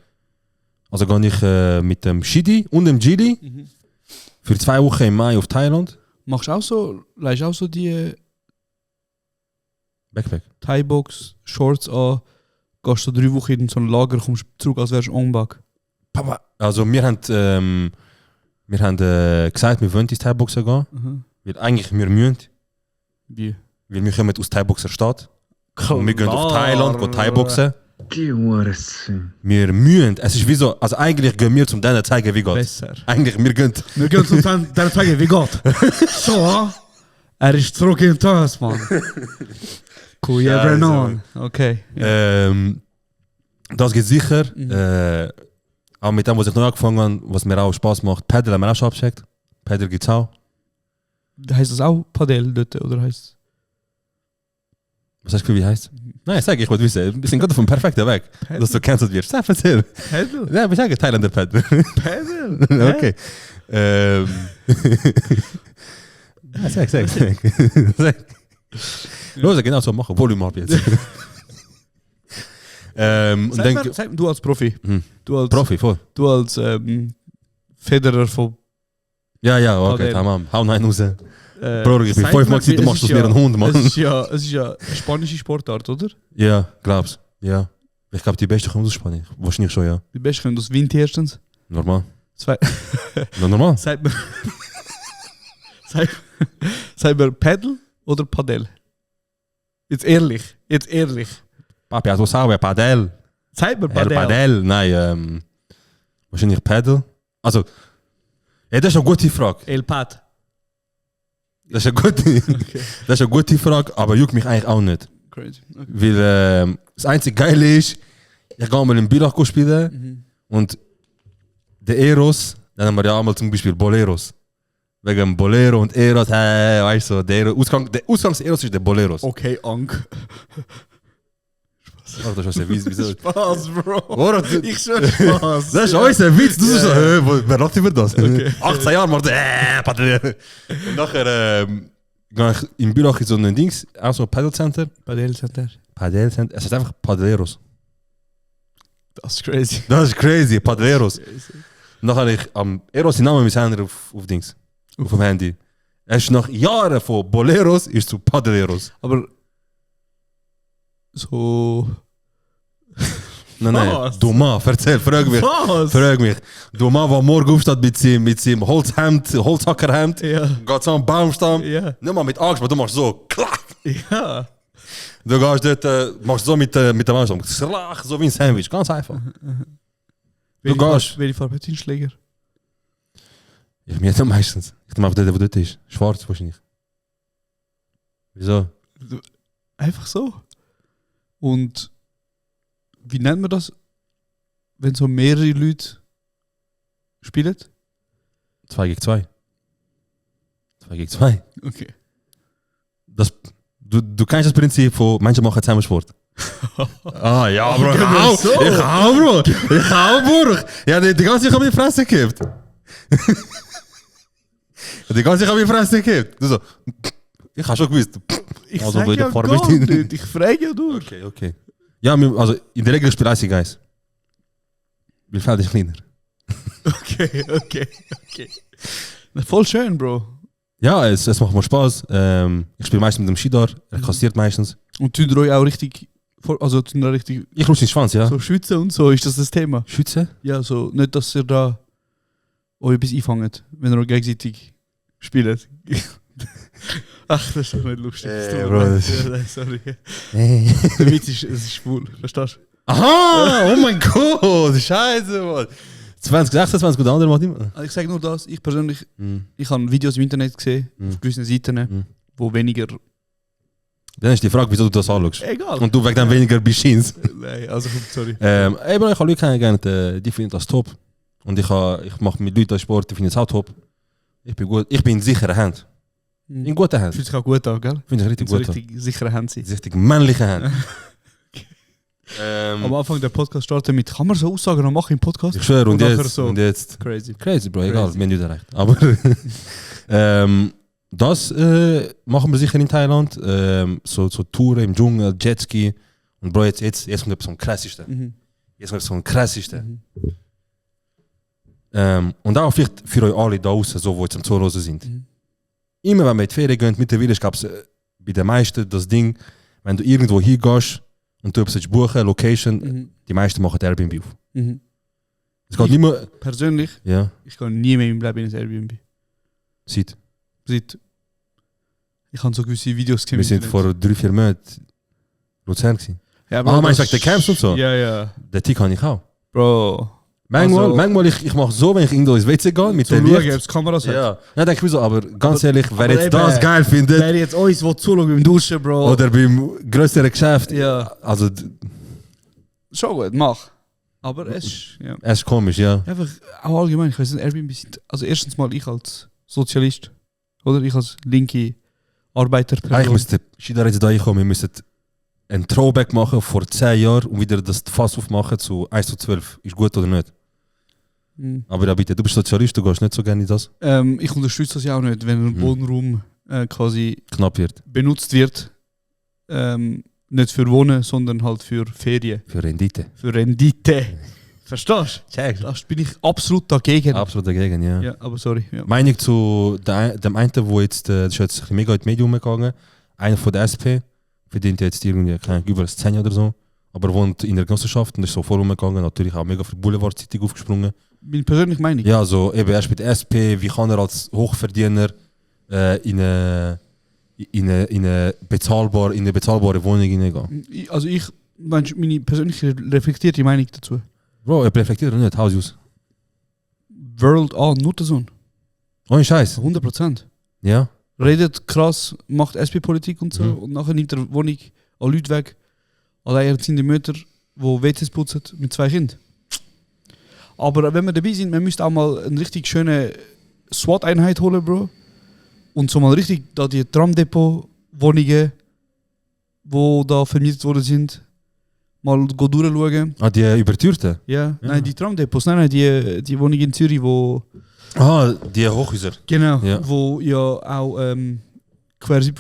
ich mit dem Shidi und dem Gili für 2 Wochen im Mai auf Thailand. Machst du auch so, leihst auch so die Backpack. Thai-Box, Shorts an, gehst so 3 Wochen in so ein Lager, kommst zurück, als wärst du Ongbag. Papa. Also wir haben gesagt, wir wollen ins Thai-Boxen gehen. Weil eigentlich wir müssen. Wie? Weil wir kommen aus Thai-Boxer Stadt. Und wir gehen auf Thailand, gehen Thai-Boxen. Wir müssen. Es ist wie so, also eigentlich gehen wir zum denen zeigen, wie geht. Besser. Eigentlich, wir gehen. Wir gehen zum dann zeigen, wie geht. So, er ist zurück in das, Mann. Cool, ja, Scheiße, Brennan. Okay. Das geht sicher. Auch mit dem, was ich neu angefangen habe, was mir auch Spaß macht. Paddle haben wir auch schon abgecheckt. Paddle gibt's auch. Heißt das auch Padel dort, oder heißt Was hast du, wie heißt? Nein, sag ich wollte wissen. Wir sind gerade vom perfekten Weg. Paddle? Dass du cancelled wirst. Sag, erzähl. Paddle? Ja, wir sagen Thailander Paddle. Paddle? Okay. Ja, sag. Los, genau so machen. Volume ab jetzt. Und denk, Sag mir, du als Profi. Du als, Profi, voll. Du als Federer von Ja, okay, Padel. tamam. Hau nein raus. Bro, ich bin sag 5 mir, Mal gewesen, du es machst ist aus mir einen Hund, Mann. Es ist ja eine spanische Sportart, oder? Ja, glaub's. Ja. Ich glaube, die Beste kommt aus Spanien. Wahrscheinlich schon, ja. Die Besten können das Wind erstens. Normal. Zwei. Ja, normal. Sag mir. Sag mir Paddle oder Padel? Jetzt ehrlich. Papi, also sagen Padel. Sag mir Padel. Padel. Padel, nein, wahrscheinlich Paddle. Also, ja, das ist eine gute Frage. El Pad. Das ist eine gute Frage, aber juckt mich eigentlich auch nicht. Crazy. Okay. Weil das einzige Geile ist, ich gehe mal in Billach spielen und der Eros, dann haben wir ja einmal zum Beispiel Boleros. Wegen Bolero und Eros, weißt du, der Ausgangs-Eros ist der Boleros. Okay, Ank. Oh, das ist ein Witz. Wieso? Spaß, Bro. Oder? Ich schwör Spaß. Das ist unser Witz. Du so, wer lacht über das? Okay. 18 Jahre macht Padel. Und nachher gehe ich in Bülach in so ein Dings, auch so ein Paddle-Center. Padel-Center. Paddle-Center. Es ist einfach Padeleros. Das ist crazy. Das ist crazy, Padeleros. Und nachher ich am Eros den Namen mit Händen auf Dings. Auf dem Handy. Es ist nach Jahren von Boleros ist zu Padeleros. Aber so. Nein, Was? du Mann, erzähl, frag mich. Was? Frag mich. Du Mann, der morgen aufsteht mit seinem Holzhackerhemd, Ja. geht so am Baumstamm, Ja. nicht mal mit Angst, aber du machst so, klack. Ja. Du gehst dort, machst so mit dem Baumstamm, slach, so wie ein Sandwich, ganz einfach. Du gehst. Welche Farbe hat dein Schläger? Ich mir nicht meistens. Ich nehme einfach den, der dort ist. Schwarz wahrscheinlich. Wieso? Einfach so. Und wie nennt man das, wenn so mehrere Leute spielen? 2 gegen 2. 2 gegen 2. Okay. Du kennst das Prinzip von Menschen machen zusammen Sport. Ah ja, Bro. Okay, Ich hau, Bro. Bro. Ja, die ganze Zeit habe ich die Fresse gekippt. Die ganze Zeit habe ich die Fresse gekippt. Du so, ich habe schon gewusst. Ich Also, sag bei der ja Farbe gar ist die- nicht. Ich frage ja durch. Okay. Ja, also in der Regel spiele ich Guys. Weil Feld ist kleiner. Okay. Na, voll schön, Bro. Ja, es macht mir Spaß. Ich spiele meistens mit dem Skidar. Er kassiert meistens. Und tun ihr euch auch richtig, also tun ihr richtig Ich rutsche den Schwanz, ja. so schützen und so, ist das Thema? Schütze? Ja, so nicht, dass ihr da euch etwas einfangt, wenn ihr euch gegenseitig spielt. Ach, das ist doch nicht lustig. Bro, das- Ja, nein, sorry. Der Witz ist, es ist schwul, verstehst Aha, oh mein Gott, scheiße, Mann. 2026 oder andere macht immer. Also ich sage nur das, ich persönlich, ich habe Videos im Internet gesehen, auf gewissen Seiten, wo weniger... Dann ist die Frage, wieso du das anschaust. Egal. Und du wegen dem weniger Bescheins. Nein, also sorry. Ey, Bro, ich habe Leute kennengelernt, die finden das top. Und ich mache mit Leuten Sport, die finden es auch top. Ich bin gut, ich bin in sicherer Hand. In guten Händen. Fühlt sich auch gut an, gell? Finde ich richtig So gut. richtig sichere Hände sein. Richtig männliche Hände. Am Anfang der Podcast startet mit, kann man so Aussagen noch machen im Podcast? Ich schwöre, und nachher jetzt, so. und jetzt. Crazy. Crazy, Bro, egal, Crazy. wir haben nicht erreicht. Aber das machen wir sicher in Thailand. So Touren im Dschungel, Jetski. Und Bro, jetzt kommt etwas am krassesten. Jetzt kommt etwas am krassesten. Und auch vielleicht für euch alle da draußen, so, die jetzt am Zuhören sind. Immer wenn wir in die Ferien gehen, mittlerweile gab es bei den meisten das Ding, wenn du irgendwo hingehst und du etwas buchen, Location, die meisten machen Airbnb auf. Es geht nicht mehr... Persönlich, Ja, ich gehe nie mehr im Leben in ein Airbnb. seit. Ich habe so gewisse Videos gesehen. Wir sind vor 3-4 Monaten Luzern gewesen. Ja, meinst du wegen den Camps und so? Ja, ja. Den Tick habe ich auch. Bro. Manchmal ich mache so, wenn ich irgendwo ins WC gehe, mit Zu der schauen, ob Licht. es Kameras hat. Ja, dann denke ich mir so, aber ganz ehrlich, wer aber jetzt eben, das geil findet, Wer jetzt uns zuschauen beim Duschen, Bro. oder beim größeren Geschäft, Ja. also Schon gut, mach. Aber es ist, ja. es ist komisch, ja. Einfach, auch allgemein, ich weiß nicht, Airbnb sind, also erstens mal ich als Sozialist, oder ich als linke Arbeiterperson. Ich müsste, Shida jetzt da hinkommen, wir müssen ein Throwback machen vor 10 Jahren und wieder das Fass aufmachen zu 1:12. Ist gut oder nicht? Aber ja bitte, du bist Sozialist, du gehst nicht so gerne in das. Ich unterstütze das ja auch nicht, wenn ein Wohnraum quasi Knapp wird. benutzt wird. Nicht für Wohnen, sondern halt für Ferien. Für Rendite. Für Rendite. Verstehst du? Check. Da bin ich absolut dagegen. Absolut dagegen, ja. Ja, aber sorry. Ja. Meinung zu dem einen, wo jetzt, das ist jetzt mega in die Medien gegangen, einer von der SP, verdient jetzt irgendwie keine Ahnung, über 10 oder so, aber wohnt in der Genossenschaft und ist so voll umgegangen, natürlich auch mega für die Boulevard-Zeitung aufgesprungen. Meine persönliche Meinung. Ja, so eben erst mit der SP, wie kann er als Hochverdiener in eine bezahlbare Wohnung hineingehen? Also meine persönliche reflektierte Meinung dazu. Bro, er reflektiert doch nicht, Haus aus. World an Nuttersohn. Ohne Scheiß. 100%. Ja. Redet krass, macht SP-Politik und so und nachher nimmt er Wohnung an Leute weg, alleinerziehende Mütter, die WCs putzen mit 2 Kindern. Aber wenn wir dabei sind, man müsste auch mal eine richtig schöne SWAT-Einheit holen, Bro. Und so mal richtig da die Tramdepot-Wohnungen, die da vermietet worden sind, mal durchschauen. Ah, die Übertürte? Ja, nein, die Tramdepots, nein, die Wohnung in Zürich, wo... Ah, die Hochhäuser. Genau, Ja. wo ja auch quasi...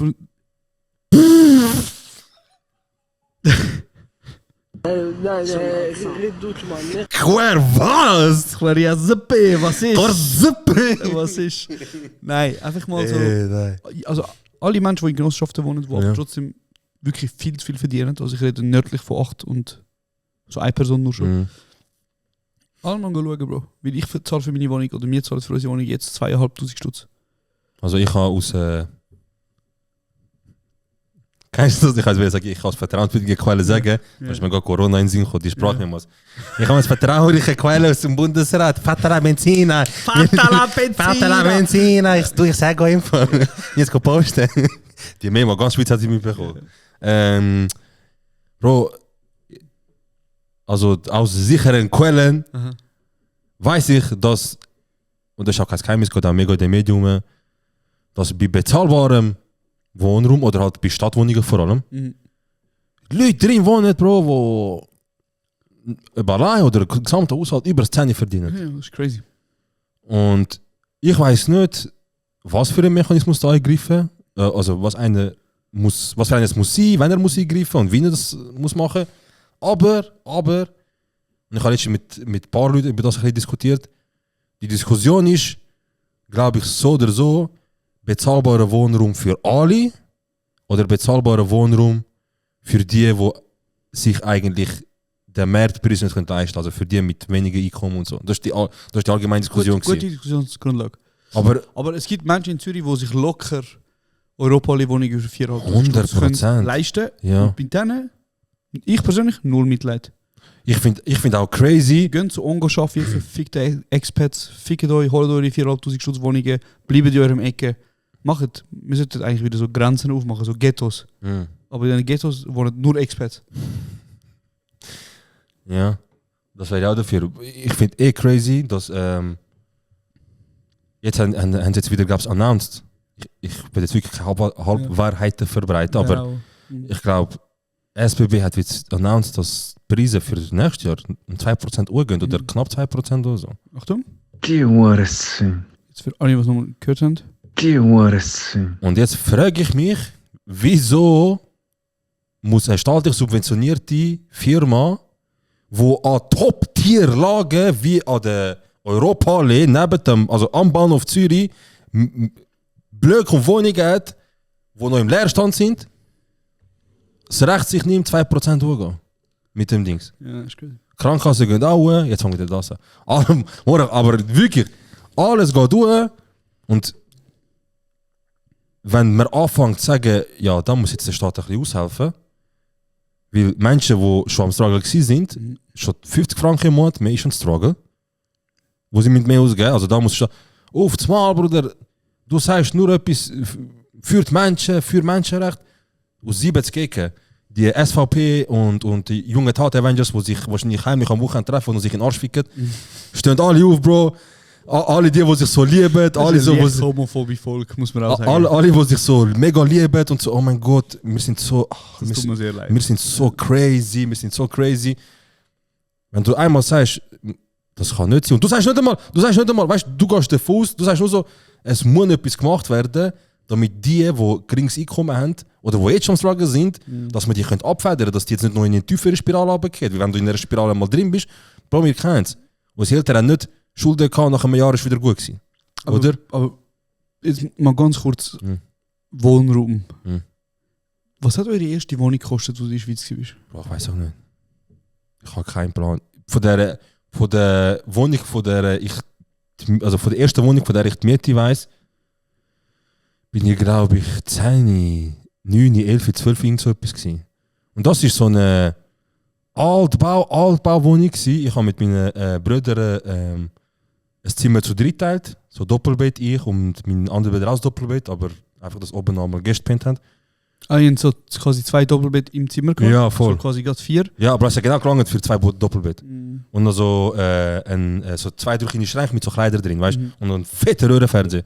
Quer was? Queria Zippe, was ist? Korzippe! Was ist? Nein, einfach mal so... Nein. Also alle Menschen, die in Genossenschaften wohnen, die Ja. aber trotzdem wirklich viel zu viel verdienen. Also ich rede nördlich von 8 und so eine Person nur schon. Mhm. Alle mal schauen, Bro. Weil ich zahle für meine Wohnung, oder wir zahlen für unsere Wohnung jetzt 2'500 Stutz. Also ich habe aus... Kennst du das? Ich will sagen, ich kann aus vertrauenswürdigen Quellen sagen, Ja. dass mir gerade Corona in den Sinn kommt, die Sprache nicht muss. Ich habe aus vertraulichen Quellen aus dem Bundesrat, Fatala Benzina. Fatala Benzina! Fatala Benzina! Ich sage auch einfach. Jetzt go posten. Die Memo, ganz Schweiz hat sie mitbekommen. Bro, also aus sicheren Quellen weiß ich, dass, und das ist auch kein Geheimnis, geht auch mega in den Medien, dass bei bezahlbarem Wohnraum oder halt bei Stadtwohnungen vor allem, Leute drin wohnen, Bro, wo allein oder gesamte Haushalt über 10 verdienen. Ja, das ist crazy. Und ich weiß nicht, was für ein Mechanismus da eingreifen, also was für einer es muss sein, wenn er muss eingreifen und wie er das muss machen. Aber, und ich habe jetzt mit ein paar Leuten über das ein bisschen diskutiert, die Diskussion ist, glaube ich, so oder so, bezahlbarer Wohnraum für alle oder bezahlbarer Wohnraum für die sich eigentlich den Marktpreis nicht leisten können, also für die mit weniger Einkommen und so. Das ist die allgemeine Diskussion. Gute Diskussionsgrundlage. Aber es gibt Menschen in Zürich, die sich locker Europa-Wohnungen für 4'500 100% leisten. Ja. Und bei denen, ich persönlich, null Mitleid. Ich find auch crazy. Geht zu Ongo arbeiten, verfickte Expats, fickt euch, holt eure 4'500 Stutz Wohnungen, bleibt in eurem Ecke. Macht, wir sollten eigentlich wieder so Grenzen aufmachen, so Ghettos. Mhm. Aber in den Ghettos wohnen nur Expats. Ja, das wäre auch dafür. Ich finde crazy, dass jetzt haben sie jetzt wieder, glaube ich, announced. Ich will jetzt wirklich Halbwahrheiten verbreiten, aber ich glaube, SBB hat jetzt announced, dass die Preise für nächstes Jahr um 2% hochgehen oder knapp 2% oder so. Achtung. Die Hurensohn. Jetzt für alle, was nochmal gehört haben. Die Hurensohn. Und jetzt frage ich mich, wieso muss eine staatlich subventionierte Firma, wo an Top-Tier-Lagen wie an der Europaallee neben dem, also am Bahnhof Zürich, Blöcke und Wohnungen hat, die noch im Leerstand sind, das Recht sich nimmt, 2% hochgehen. Mit dem Dings. Ja, ist gut. Krankenkassen gehen auch hoch, jetzt fangen wir das an. Aber wirklich, alles geht hoch und wenn man anfängt zu sagen, ja, da muss jetzt der Staat ein bisschen aushelfen, weil Menschen, die schon am Struggle waren, schon 50 Franken im Monat, mehr ist ein Struggle, wo sie mit mehr ausgeben. Also da muss ich auf das Mal, Bruder, du sagst nur etwas für die Menschen, für Menschenrechte. Aus 70 Ecken, die SVP und die jungen Tat-Avengers, die sich wahrscheinlich heimlich am Wochenende treffen und sich in den Arsch ficken, stehen alle auf, Bro. Alle die sich so lieben, alle so, das ist homophobie Volk, muss man auch sagen. Alle, die sich so mega lieben und so, oh mein Gott, wir sind so, Das tut mir sehr leid. wir sind so crazy, wir sind so crazy. Wenn du einmal sagst, das kann nicht sein, und du sagst nicht einmal, weißt du, gehst den Fuß, du sagst nur so, es muss etwas gemacht werden, damit die geringes Einkommen haben, oder die jetzt schon am Struggle sind, dass man die abfedern können, dass die jetzt nicht noch in eine tiefere Spirale runtergehen. Weil wenn du in einer Spirale mal drin bist, Bro, wir kennen es. Und die Eltern haben nicht Schulden gehabt, nach einem Jahr ist wieder gut gewesen. Oder? Aber jetzt mal ganz kurz, Wohnraum. Was hat eure erste Wohnung gekostet, wo du in der Schweiz warst? Bro, ich weiß auch nicht. Ich habe keinen Plan. Von der Wohnung, von der ersten Wohnung, von der ich die Miete weiss, bin ich, glaube ich, 10, 9, 11, 12 irgend so etwas gewesen. Und das war so eine Altbauwohnung gewesen. Ich habe mit meinen Brüdern ein Zimmer zu dritt geteilt. So Doppelbett ich und mein anderer Bruder auch Doppelbett, aber einfach, dass oben einmal Gäste gepennt haben. Ah, ihr habt so quasi 2 Doppelbett im Zimmer gehabt? Ja, voll. So quasi gerade 4? Ja, aber es hat genau gelangt für 2 Doppelbett. Und noch so, so 2 kleine Schränke mit so Kleidern drin, weißt du? Und einen fetten Röhrenfernseher.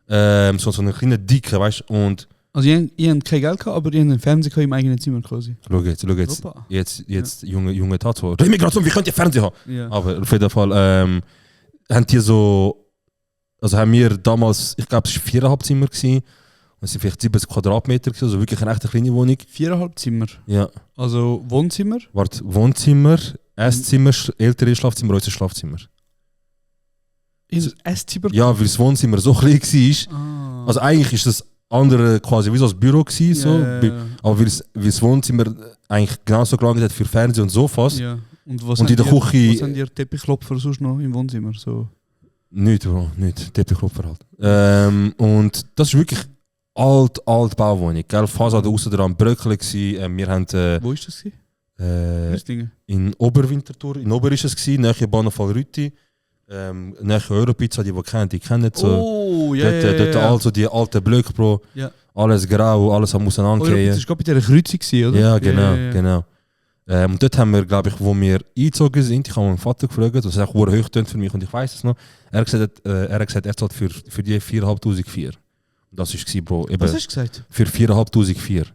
So einen kleinen Dicken, weißt du? Und Also ihr habt kein Geld gehabt, aber ihr habt einen Fernseher im eigenen Zimmer quasi. schau jetzt. Opa. Jetzt junge Tato. Remigration, wie könnt ihr Fernsehen haben? Ja. Aber auf jeden Fall haben die so, also haben wir damals, ich glaube es war 4,5 Zimmer gewesen, und es sind vielleicht 70 Quadratmeter gewesen, also wirklich eine recht kleine Wohnung. 4,5 Zimmer? Ja. Also Wohnzimmer? Warte, Wohnzimmer, Esszimmer, ältere Schlafzimmer, unser Schlafzimmer. In Esszimmer? Ja, weil das Wohnzimmer so klein war. Ah. Also eigentlich ist das andere quasi wie so ein Büro gewesen, so. Ja. Aber weil das Wohnzimmer eigentlich genauso gelangt hat für Fernsehen und Sofas. Ja. Und was Und in der Küche- Was haben die Teppichklopfer sonst noch im Wohnzimmer? So. Nicht, Bro, nicht. Teppichklopfer halt. Und das ist wirklich Altbauwohnung. Gell? Fassade aussen dran bröckelig gewesen. Wir haben Wo ist das gewesen? Das Ding? in Oberwinterthur, in Ober ist es gewesen, nahe Bahnhof Rütti. Nahe Europizza, die kennen, die kennen so. Oh, ja, Dort also die alten Blöcke, Bro. Ja. Alles grau, alles am auseinandergehen. Das war gerade bei dieser Kreuzung, gewesen, oder? Ja, genau, Ja. genau. Und dort haben wir, glaube ich, wo wir eingezogen sind, ich habe meinen Vater gefragt, das ist auch sehr hoch für mich und ich weiß es noch, er hat gesagt, er zahlt für die 4'504. Und das war, Bro, eben Was hast du gesagt? für 4'504.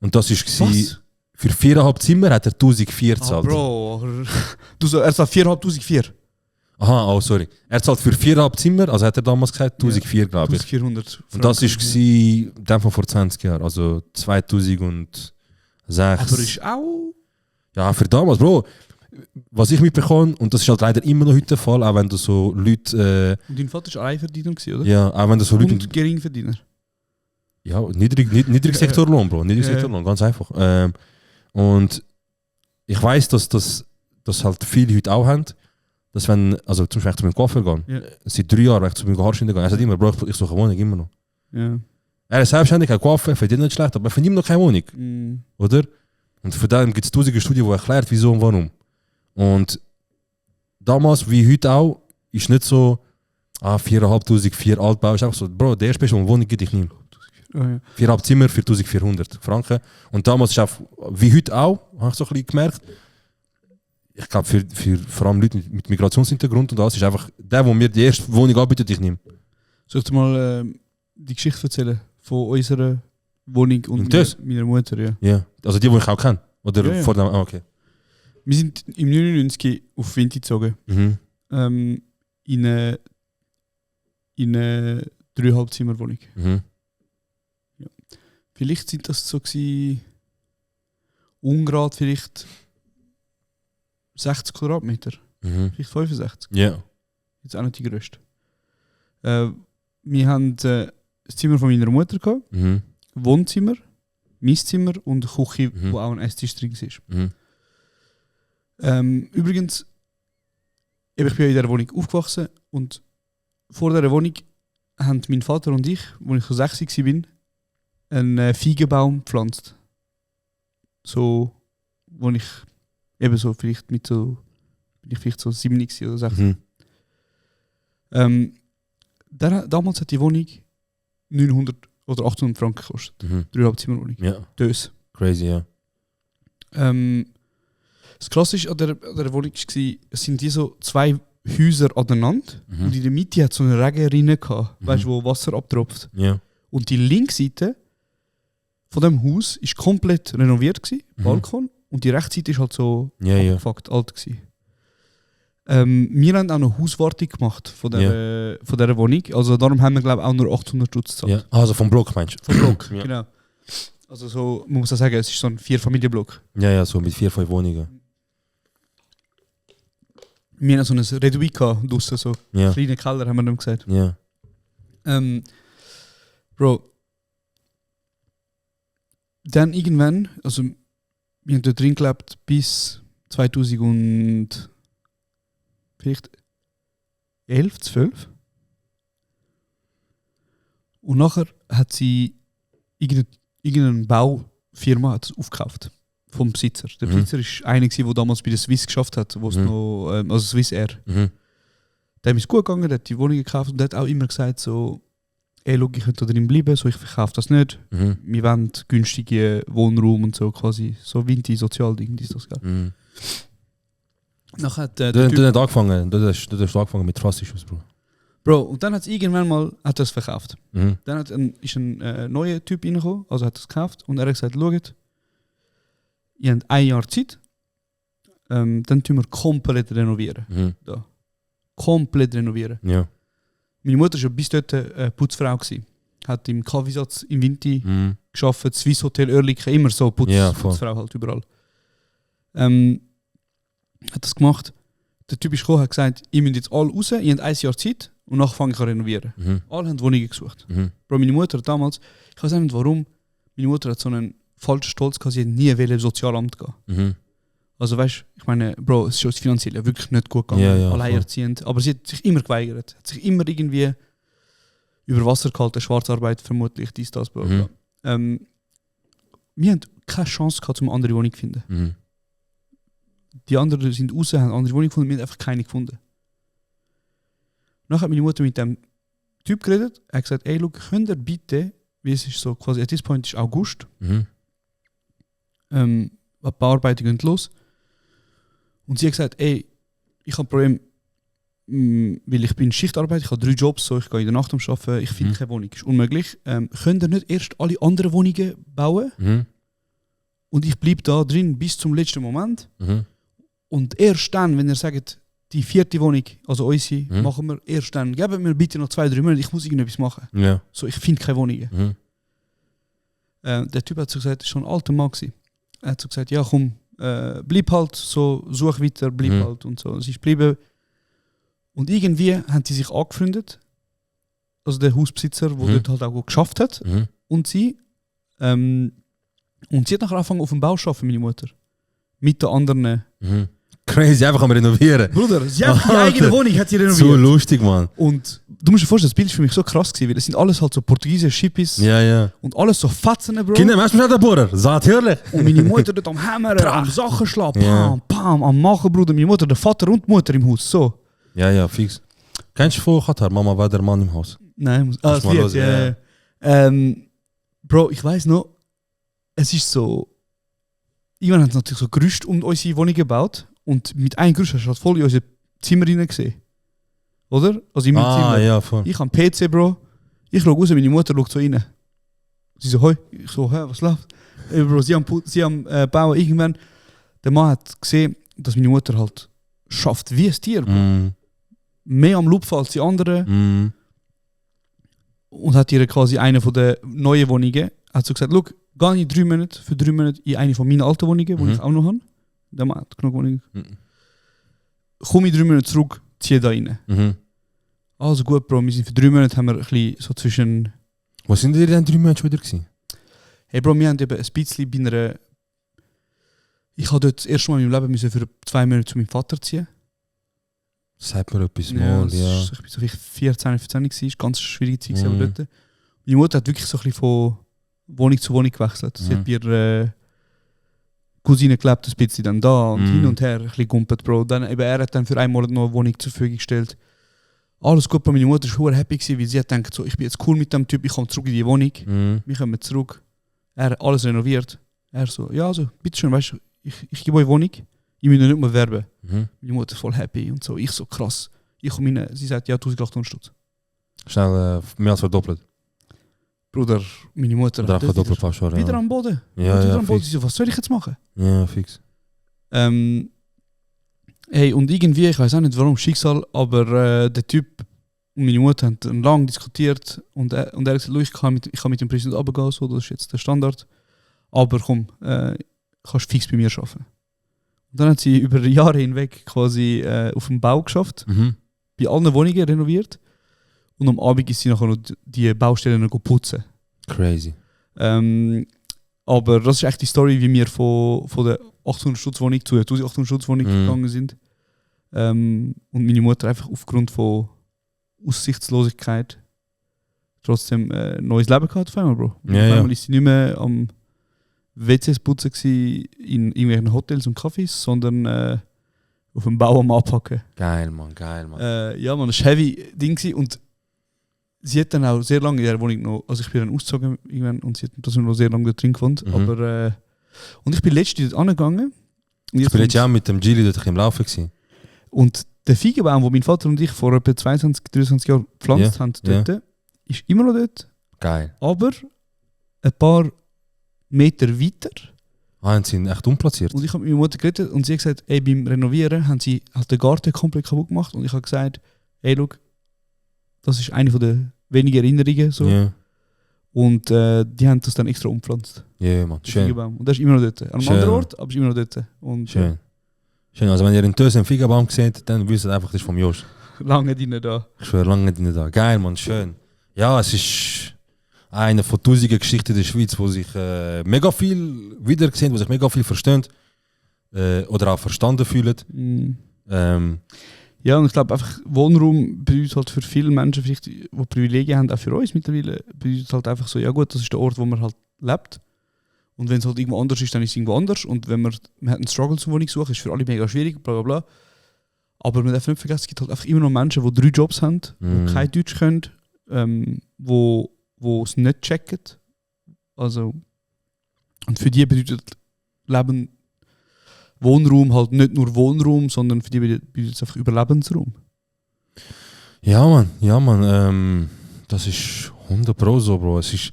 Und das war, Was? für 4,5 Zimmer hat er 1'400 gezahlt. Bro, er sagt 4'504. Aha, oh sorry. Er zahlt für 4,5 Zimmer, also hat er damals gesagt, 1'400, glaube ich. 1400. Und das war dann vor 20 Jahren, also 2006. Aber ist auch... Ja, für damals, Bro. Was ich mitbekomme, und das ist halt leider immer noch heute der Fall, auch wenn du so Leute... Und dein Vater war Alleinverdiener, oder? ja, auch wenn du so Leute... Und Geringverdiener. Ja, Niedrigsektorlohn, Bro. Niedrigsektorlohn, ganz einfach. Und ich weiss, dass halt viele heute auch haben, dass wenn, also zum Beispiel zu meinem Coiffeur gehen, seit 3 Jahren, wenn ich zu meinem Haarschnitt gehe, er sagt immer, Bro, ich suche eine Wohnung, immer noch. Ja. Er ist selbstständig, kein Coiffeur, verdient nicht schlecht, aber er verdient noch keine Wohnung. Oder? Und für das gibt es tausende Studien, die erklären, wieso und warum. Und damals, wie heute auch, ist nicht so, 4'500, 4 Altbau. Ist einfach so, Bro, der erste Wohnung gibt ich nicht. 4,5 Zimmer für 1400 Franken. Und damals ist auch, wie heute auch, habe ich so ein bisschen gemerkt, ich glaube, für vor allem Leute mit Migrationshintergrund und alles, ist einfach der mir die erste Wohnung anbietet, ich nehme. Soll ich dir mal die Geschichte erzählen von unserer Wohnung und meiner Mutter? Ja. Ja, also die ich auch kenne? Oder Ja, ja. vor dem, okay. Wir sind im 99 auf Winti gezogen. Mhm. In eine 3,5 Zimmer Wohnung. Mhm. Vielleicht sind das so gewesen, Ungrad vielleicht 60 Quadratmeter, Mhm. vielleicht 65. Ja. Jetzt auch nicht die grösste. Wir haben das Zimmer von meiner Mutter gehabt, Mhm. Wohnzimmer, mein Zimmer und eine Küche, Mhm. wo auch ein Esstisch drin war. Mhm. Übrigens, ich bin in dieser Wohnung aufgewachsen und vor dieser Wohnung haben mein Vater und ich, als ich so 6 war, einen Feigenbaum gepflanzt. So, wo ich eben so vielleicht mit so, bin ich vielleicht so 7 oder 6. Mhm. Damals hat die Wohnung 900 oder 800 Franken gekostet. Mhm. 3,5 Zimmer Wohnung. Ja. Dös. Crazy, ja. Das Klassische an der Wohnung war, es sind die so 2 Häuser aneinander Mhm. und in der Mitte hat so eine Regenrinne gehabt, Mhm. weißt du, wo Wasser abtropft. Ja. Und die Linksseite von dem Haus ist komplett renoviert gewesen, Mhm. Balkon, und die Rechtsseite ist halt so Ja, ja. abgefuckt, alt gewesen. Wir haben auch noch Hauswartung gemacht von dieser Wohnung, also darum haben wir glaube ich auch nur 800 Stutz gezahlt. Ja. Also vom Block meinst du? Vom Block, Ja. genau. Also so, man muss auch sagen, es ist so ein 4-Familien-Block. Ja, ja, so mit 4, 5 Wohnungen. Wir haben so ein Redui gehabt, draussen, so Ja. kleinen Keller, haben wir dem gesagt. Ja. Bro, dann irgendwann, also wir haben dort drin gelebt bis 2000 vielleicht 11, 12. Und nachher hat sie irgendeine Baufirma hat es aufgekauft vom Besitzer. Der Mhm. Besitzer ist einer, der damals bei der Swiss geschafft hat, wo es Mhm. noch, also Swiss Air. Mhm. Dem ist gut gegangen, der hat die Wohnung gekauft und der hat auch immer gesagt so, ey, schau, ich könnte da drin bleiben, so, ich verkaufe das nicht. Mhm. Wir wollen günstige Wohnraum und so quasi, so Winti, Sozialding, dies, das, gell. Mhm. Nachher hat Du hast angefangen, du hast angefangen mit Rassismus, Bro. Bro, und dann hat es irgendwann mal hat es verkauft. Mhm. Dann ist ein neuer Typ reingekommen, also hat es gekauft und er hat gesagt, schaut, ihr habt 1 Jahr Zeit, dann tun wir komplett renovieren. Mhm. Da. Komplett renovieren. Ja. Meine Mutter war ja bis dort Putzfrau gewesen. Hat im Kaffeesatz im Winti Mhm. gearbeitet, Swiss Hotel Oerlikon, immer so Ja, voll. Putzfrau halt überall. Hat das gemacht. Der Typ ist gekommen, hat gesagt, ihr müsst jetzt alle raus, ihr habt 1 Jahr Zeit und nachher fange ich an renovieren. Mhm. Alle haben Wohnungen gesucht. Mhm. Bro, meine Mutter hat damals, ich weiß nicht warum, meine Mutter hat so einen falschen Stolz gehabt, sie hat nie ins Sozialamt gehen. Mhm. Also weißt, ich meine, Bro, es ist schon finanziell ja wirklich nicht gut gegangen, Ja, ja, alleinerziehend. Aber sie hat sich immer geweigert, hat sich immer irgendwie über Wasser gehalten, Schwarzarbeit vermutlich, dies, das, bla, bla. Wir haben keine Chance gehabt, um eine andere Wohnung zu finden. Mhm. Die anderen sind raus, haben eine andere Wohnung gefunden, wir haben einfach keine gefunden. Nachher hat meine Mutter mit dem Typ geredet, er hat gesagt, ey, look, könnt ihr bitte, wie es ist so quasi, at this point ist August, Mhm. die Bauarbeiten gehen los. Und sie hat gesagt, ey, ich habe ein Problem, weil ich bin Schichtarbeit, ich habe 3 Jobs, so, ich gehe in der Nacht arbeiten, ich finde keine Wohnung, ist unmöglich. Könnt ihr nicht erst alle anderen Wohnungen bauen Mhm. und ich bleibe da drin bis zum letzten Moment Mhm. und erst dann, wenn ihr sagt, die 4. Wohnung, also unsere, Mhm. machen wir erst dann, gebt mir bitte noch 2-3 Monate, ich muss irgendetwas machen. Ja. So, ich finde keine Wohnungen. Mhm. Der Typ hat so gesagt, das war schon ein alter Mann gewesen. Er hat so gesagt, ja komm, bleib halt, so, such weiter, bleib Mhm. halt und so. Sie ist geblieben. Und irgendwie haben sie sich angefreundet, also der Hausbesitzer, der dort halt auch gut geschafft hat, Mhm. und sie. Und sie hat nachher angefangen auf dem Bau zu arbeiten, meine Mutter. Mit den anderen. Mhm. Crazy, einfach am Renovieren. Bruder, sie hat die eigene Alter. Wohnung hat sie renoviert. So lustig, Mann. Und du musst dir vorstellen, das Bild ist für mich so krass gewesen, weil das sind alles halt so portugiesische Schippis Ja. und alles so Fatzen, Bro. Kinder, weißt du mich nicht, Bruder? Natürlich. Und meine Mutter dort am Hämmern, am Sachen schlagen, Ja. pam, pam, am Machen, Bruder. Meine Mutter, der Vater und die Mutter im Haus, so. Ja, fix. Kennst du von Katar? Mama war der Mann im Haus. Nein, Muss mal das hören, Lied, Bro, ich weiss noch, es ist so, irgendwann haben sie natürlich so Gerüste um unsere Wohnung gebaut und mit einem Gerüst hast du halt voll in unser Zimmer rein gesehen. Oder? Also in mein Zimmer. Ja, voll. Ich habe einen PC, Bro. Ich schaue raus, meine Mutter schaut so rein. Sie so, hoi. Ich so, hä, was läuft? Bro, sie haben bauen irgendwann. Der Mann hat gesehen, dass meine Mutter halt schafft wie ein Tier, Bro. Mehr am Lupfen als die anderen. Und hat ihr quasi eine von den neuen Wohnungen, hat so gesagt, schau, geh in für 3 Monate in eine von meinen alten Wohnungen, die ich auch noch habe. Der Mann hat genug Wohnungen. Komm in 3 Monate zurück, zieh da rein. Also gut, Bro, wir sind für 3 Monate, haben wir ein bisschen so zwischen... Wo sind ihr denn 3 Monate wieder gewesen? Hey Bro, wir haben eben ein bisschen bei einer... Ich habe dort das erste Mal in meinem Leben müssen für 2 Monate zu meinem Vater ziehen. Sagt mir etwas mal, das ja. ist, ich bin so vielleicht 14, 15 gewesen, ist ganz schwierige Zeit aber dort. Meine Mutter hat wirklich so ein bisschen von Wohnung zu Wohnung gewechselt. Sie hat bei ihrer Cousine gelebt, ein bisschen dann da und hin und her, ein bisschen gumpet, Bro. Dann, eben, er hat dann für einen Monat noch eine Wohnung zur Verfügung gestellt. Alles gut, Bro. Meine Mutter war sehr happy gewesen, weil sie hat gedacht, so, ich bin jetzt cool mit dem Typ, ich komme zurück in die Wohnung. Wir kommen zurück. Er hat alles renoviert. Er so, ja, also, bitteschön, weißt du, ich gebe euch Wohnung. Ich muss nicht mehr bewerben. Meine Mutter ist voll happy und so. Ich so, krass. Ich komme rein, sie sagt, ja, 1800 Stutz. Schnell mehr als verdoppelt. Bruder, meine Mutter Oder hat verdoppelt fast schon. wieder am Boden. Ja, am Boden. fix. Sie so, was soll ich jetzt machen? Ja, fix. Hey, und irgendwie, ich weiß auch nicht warum, Schicksal, aber der Typ und meine Mutter haben lange diskutiert und er hat gesagt, ich kann mit dem Präsidenten runtergehen, so, das ist jetzt der Standard. Aber komm, kannst fix bei mir arbeiten. Und dann hat sie über Jahre hinweg quasi auf dem Bau geschafft, bei allen Wohnungen renoviert und am Abend ist sie nachher noch die Baustellen noch putzen. Crazy. Aber das ist echt die Story, wie wir von der 800-Stutz-Wohnung zu der 1800-Stutz-Wohnung gegangen sind. Und meine Mutter einfach aufgrund von Aussichtslosigkeit trotzdem ein neues Leben gehabt auf einmal, Bro. Auf einmal ist sie nicht mehr am WCs putzen in irgendwelchen Hotels und Cafés, sondern auf dem Bau am Abpacken. Geil, Mann, geil, Mann. Ja, man, das war ein heavy Ding gewesen. Und sie hat dann auch sehr lange in der Wohnung noch, also ich bin dann ausgezogen irgendwann und sie hat das noch sehr lange dort drin gewohnt. Aber, und ich bin letztens dort angegangen. Ich bin jetzt auch mit dem Gili dort im Laufen gewesen. Und der Feigenbaum, den mein Vater und ich vor etwa 22, 23 Jahren gepflanzt haben, dort, ist immer noch dort. Geil. Aber ein paar Meter weiter. Haben sie ihn echt umplatziert? Und ich habe mit meiner Mutter geredet und sie hat gesagt, ey, beim Renovieren haben sie halt den Garten komplett kaputt gemacht. Und ich habe gesagt, ey, schau, das ist eine der wenigen Erinnerungen. So. Ja. Und die haben das dann extra umpflanzt. Ja, Mann, schön. Und das ist immer noch dort. An einem Schön. anderen Ort, aber ist immer noch dort. Und, Schön. Schön. Also wenn ihr in Tösen einen Feigenbaum seht, dann wisst ihr einfach, das ist vom Josh. lange drin da. Ich schwöre, lange nicht da. Geil, Mann, schön. Ja, es ist eine von tausenden Geschichten der Schweiz, wo sich mega viel wiedergesehen, wo sich mega viel verstehen oder auch verstanden fühlen. Ja, und ich glaube einfach, Wohnraum bedeutet halt für viele Menschen, vielleicht, die Privilegien haben, auch für uns mittlerweile, bedeutet halt einfach so, ja gut, das ist der Ort, wo man halt lebt. Und wenn es halt irgendwo anders ist, dann ist es irgendwo anders. Und wenn man hat einen Struggle zur Wohnung suchen, ist für alle mega schwierig, bla bla bla. Aber man darf nicht vergessen, es gibt halt einfach immer noch Menschen, die 3 Jobs haben, die kein Deutsch können, wo es nicht checken. Also, und für die bedeutet Leben Wohnraum halt nicht nur Wohnraum, sondern für die bedeutet es einfach Überlebensraum. Ja, Mann. Das ist 100% so, Bro. Es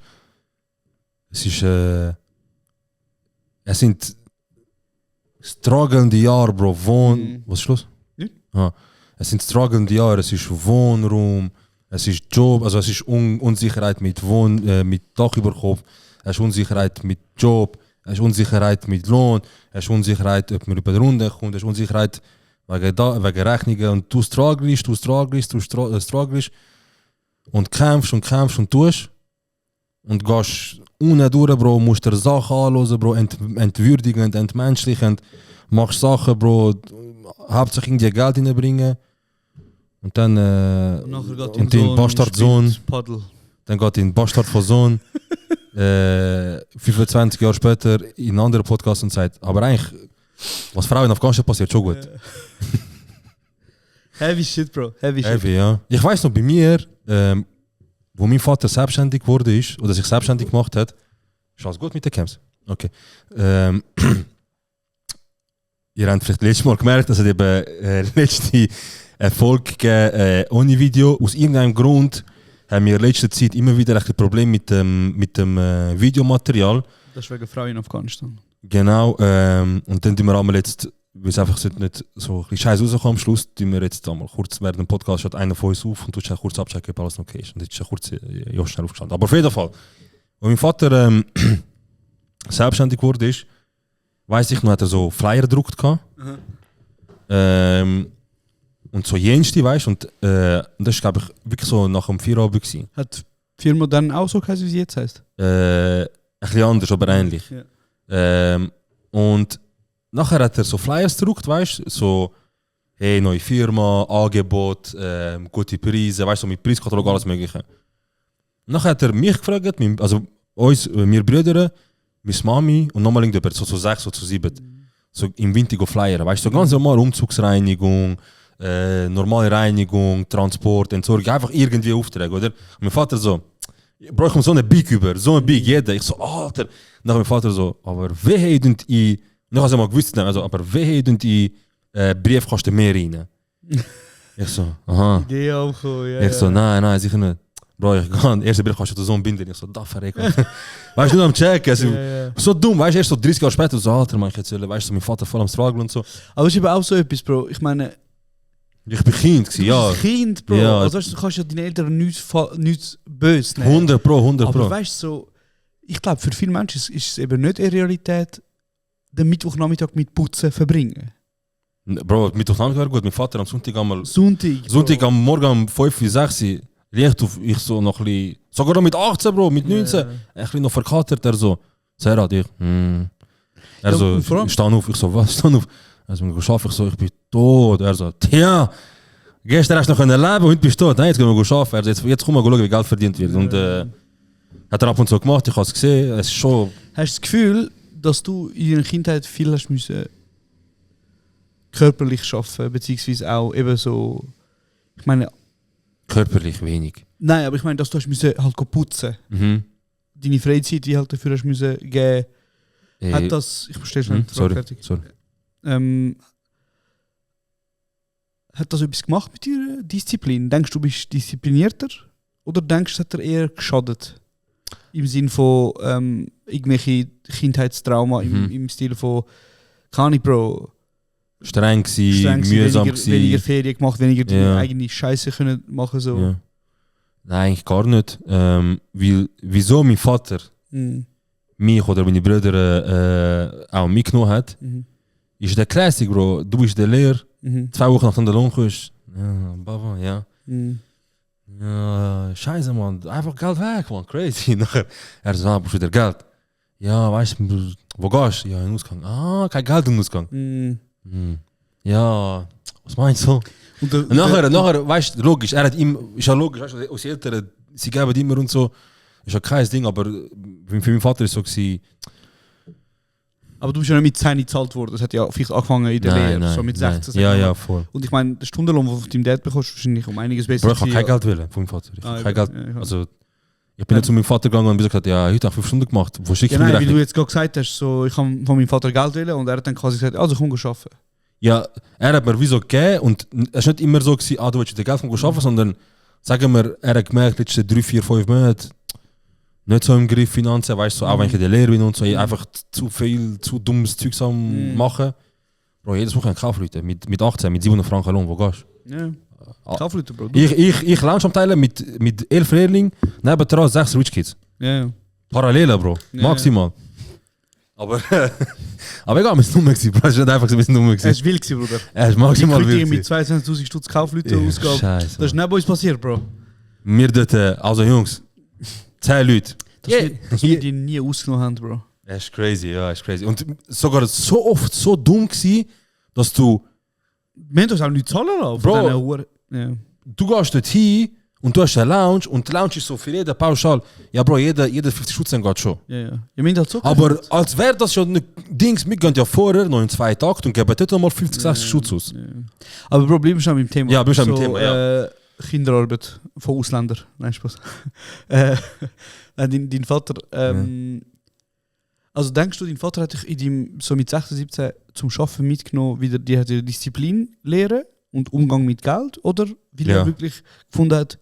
sind strugglende Jahre, Bro. Was ist los? Nicht? Ah. Es sind strugglende Jahre. Es ist Wohnraum, es ist Job, also es ist Unsicherheit mit Dach über Kopf, es ist Unsicherheit mit Job, es ist Unsicherheit mit Lohn, es ist Unsicherheit, ob man über die Runde kommt, es ist Unsicherheit wegen Rechnungen und du strugglest und kämpfst und tust und gehst unten durch, Bro, musst dir Sachen anhören, Bro, entwürdigend, entmenschlichend, machst Sachen, Bro, hauptsächlich irgendwie Geld reinbringen. Und dann in den Bastardsohn, dann geht in den Bastard von Sohn, 25 Jahre später in einen anderen Podcast und sagt, aber eigentlich, was Frauen in Afghanistan passiert, schon gut. Heavy shit, Bro. Heavy shit. Heavy, ja. Ich weiß noch, bei mir, wo mein Vater selbstständig geworden ist, oder sich selbstständig gemacht hat, ist alles gut mit den Camps? Okay. Ihr habt vielleicht letztes Mal gemerkt, dass es eben letzte Erfolg gegeben ohne Video. Aus irgendeinem Grund haben wir in letzter Zeit immer wieder ein Problem mit dem Videomaterial. Das ist wegen Frauen in Afghanistan. Genau. Und dann tun wir einmal jetzt, weil es einfach nicht so ein bisschen scheiße rauskommt am Schluss, tun wir jetzt einmal kurz während dem Podcast schaut einer von uns auf und tut kurz abchecken, ob alles okay ist. Und jetzt ist kurz schnell aufgestanden. Aber auf jeden Fall, als mein Vater selbstständig wurde, weiss ich noch, hat er so Flyer gedruckt gehabt. Und so jenste, weißt du, und das ist, glaube ich, wirklich so nach dem Feierabend gewesen. Hat die Firma dann auch so geheißen, wie sie jetzt heisst? Ein bisschen anders, aber ähnlich. Ja. Und nachher hat er so Flyers gedruckt, weißt du, so, hey, neue Firma, Angebot, gute Preise, weißt du, so mit Preiskatalog, alles Mögliche. Nachher hat er mich gefragt, also uns, wir Brüder, meine Mami und nochmal irgendjemand, so 6 oder 7, so im Winter Flyer, weißt du, so ganz normal Umzugsreinigung, normale Reinigung, Transport, Entsorgung, einfach irgendwie Aufträge, oder? Und mein Vater so, brauche ich so eine Big über, so ein Big, jeder. Ich so, Alter. Nachher mein Vater so, aber wehe und ich, noch als er mal gewusst, also, aber wehe und ich Briefkasten mehr rein. Ich so, aha. Idee auch, ja. Ich so, nein, sicher nicht. Bro, ich kann, erste Briefkasten so ein Binder. Ich so, da verrecken. Weißt du, nur am Checken. Also, so dumm, weißt du, erst so 30 Jahre später, so, Alter, man, ich jetzt, weißt du, so, mein Vater voll am Struggle und so. Aber es ist eben auch so etwas, Bro. Ich meine, ich bin Kind gewesen, ja. Du bist Kind, Bro. Ja. Also weißt du kannst ja deinen Eltern nichts böse nehmen. 100 Pro. Aber weißt du, so, ich glaube, für viele Menschen ist es eben nicht in Realität, den Mittwochnachmittag mit Putzen verbringen. Bro, Mittwochnachmittag war gut. Mein Vater am Sonntag einmal... Sonntag am Morgen um 5 Uhr, 6 Uhr, liegt auf, ich so noch ein bisschen... Sogar mit 18, Bro, mit 19. Ein bisschen noch verkatert, er so... Sarah, dich. Er so, stand auf. Ich so, was, stand auf? Also, ich arbeite, ich so, ich bin tot. Er so, tja, gestern hast du noch leben, heute bist du tot. Nein, jetzt gehen wir arbeiten. Er so, jetzt komm mal schauen, wie Geld verdient wird. Und hat er ab und zu gemacht, ich habe es gesehen. Es ist schon... Hast du das Gefühl, dass du in deiner Kindheit viel hast müssen körperlich arbeiten, beziehungsweise auch eben so... Ich meine... Körperlich wenig. Nein, aber ich meine, dass du hast müssen halt putzen. Deine Freizeit, die halt dafür hast müssen geben. Hat das... Ich verstehe schon nicht. Sorry. Hat das etwas gemacht mit deiner Disziplin? Denkst du, bist disziplinierter? Oder denkst du, es hat dir eher geschadet? Im Sinne von irgendwelche Kindheitstrauma, im Stil von, kann ich, Bro, streng gewesen, mühsam gewesen. Weniger Ferien gemacht, weniger die eigene Scheiße können machen so. Ja. Nein, eigentlich gar nicht. Wieso mein Vater mich oder meine Brüder auch mitgenommen hat, ist der Classic, Bro. Du bist der Lehrer, 2 Wochen nach der Lohn kommst. Ja, Baba, ja. Ja, scheiße, man. Einfach Geld weg, man. Crazy. Nachher, er so, brauchst du wieder Geld? Ja, weißt du, wo gehst du? Ja, in Ausgang. Ah, kein Geld im Ausgang. Ja, was meinst du? Und nachher, weißt du, logisch, er hat ist ja logisch, weißt du, aus Eltern, sie geben immer und so. Ist ja kein Ding, aber für meinen Vater war es so gewesen. Aber du bist ja nicht mit 10 gezahlt worden, das hat ja vielleicht angefangen in der Lehre, so mit 16. Ja, voll. Und ich meine, der Stundenlohn, den du von deinem Dad bekommst, ist wahrscheinlich um einiges besser. Bro, ich habe kein Geld wollen von meinem Vater. Ich habe kein Geld. Also, ich bin nicht zu meinem Vater gegangen und gesagt, ja, heute habe ich 5 Stunden gemacht. Wo schicke ich mir wie du jetzt gerade gesagt hast, so, ich habe von meinem Vater Geld wollen und er hat dann quasi gesagt, also komm, geh arbeiten. Ja, er hat mir wieso gegeben und es war nicht immer so, gewesen, du willst dir Geld von arbeiten, sondern sagen wir, er hat gemerkt, letzte 3, 4, 5 Monate nicht so im Griff Finanzen, weißt du, so, auch wenn ich in der Lehre bin und so, einfach zu viel, zu dummes Zeugs am machen. Bro, jedes Wochenende Kaufleute, mit 18, mit 700 Franken Lohn, wo gehst du? Ja, Kaufleute, Bro. Ich Lounge am Teilen mit 11 Lehrlingen, nebendran 6 Rich Kids. Ja. Parallel, Bro, maximal. Aber egal, wir sind dumm gewesen, Bro, es ist nicht einfach ein bisschen dumm gewesen. Es war wild gewesen, Bruder. Es ist maximal wild mit 22'000 Stutz Kaufleute Ausgabe. Scheiße. Das ist nicht bei uns passiert, Bro. Wir dort, also Jungs, 10 Leute. Dass wir die nie ausgenommen haben, Bro. Das ist crazy, ja, ist crazy. Und sogar so oft so dumm gewesen, dass du... Wir haben das auch nicht zahlen lassen. Bro, du gehst dort hin und du hast eine Lounge und die Lounge ist so für jeden pauschal. Ja, Bro, jeder 50 Schutzen geht schon. Ja. Ich meine halt so. Aber als wäre das schon ein Dings, wir gehen ja vorher noch in 2 Tagen und geben dort nochmal 50, 60 Schutz aus. Ja. Aber das Problem ist auch mit dem Thema. Ja, bist auch mit dem Thema, ja. Kinderarbeit von Ausländern. Nein, Spaß. Dein Vater. Also denkst du, dein Vater hat dich in deinem, so mit 16, 17 zum Arbeiten mitgenommen, wieder die Disziplin lehren und Umgang mit Geld? Oder weil er wirklich gefunden hat,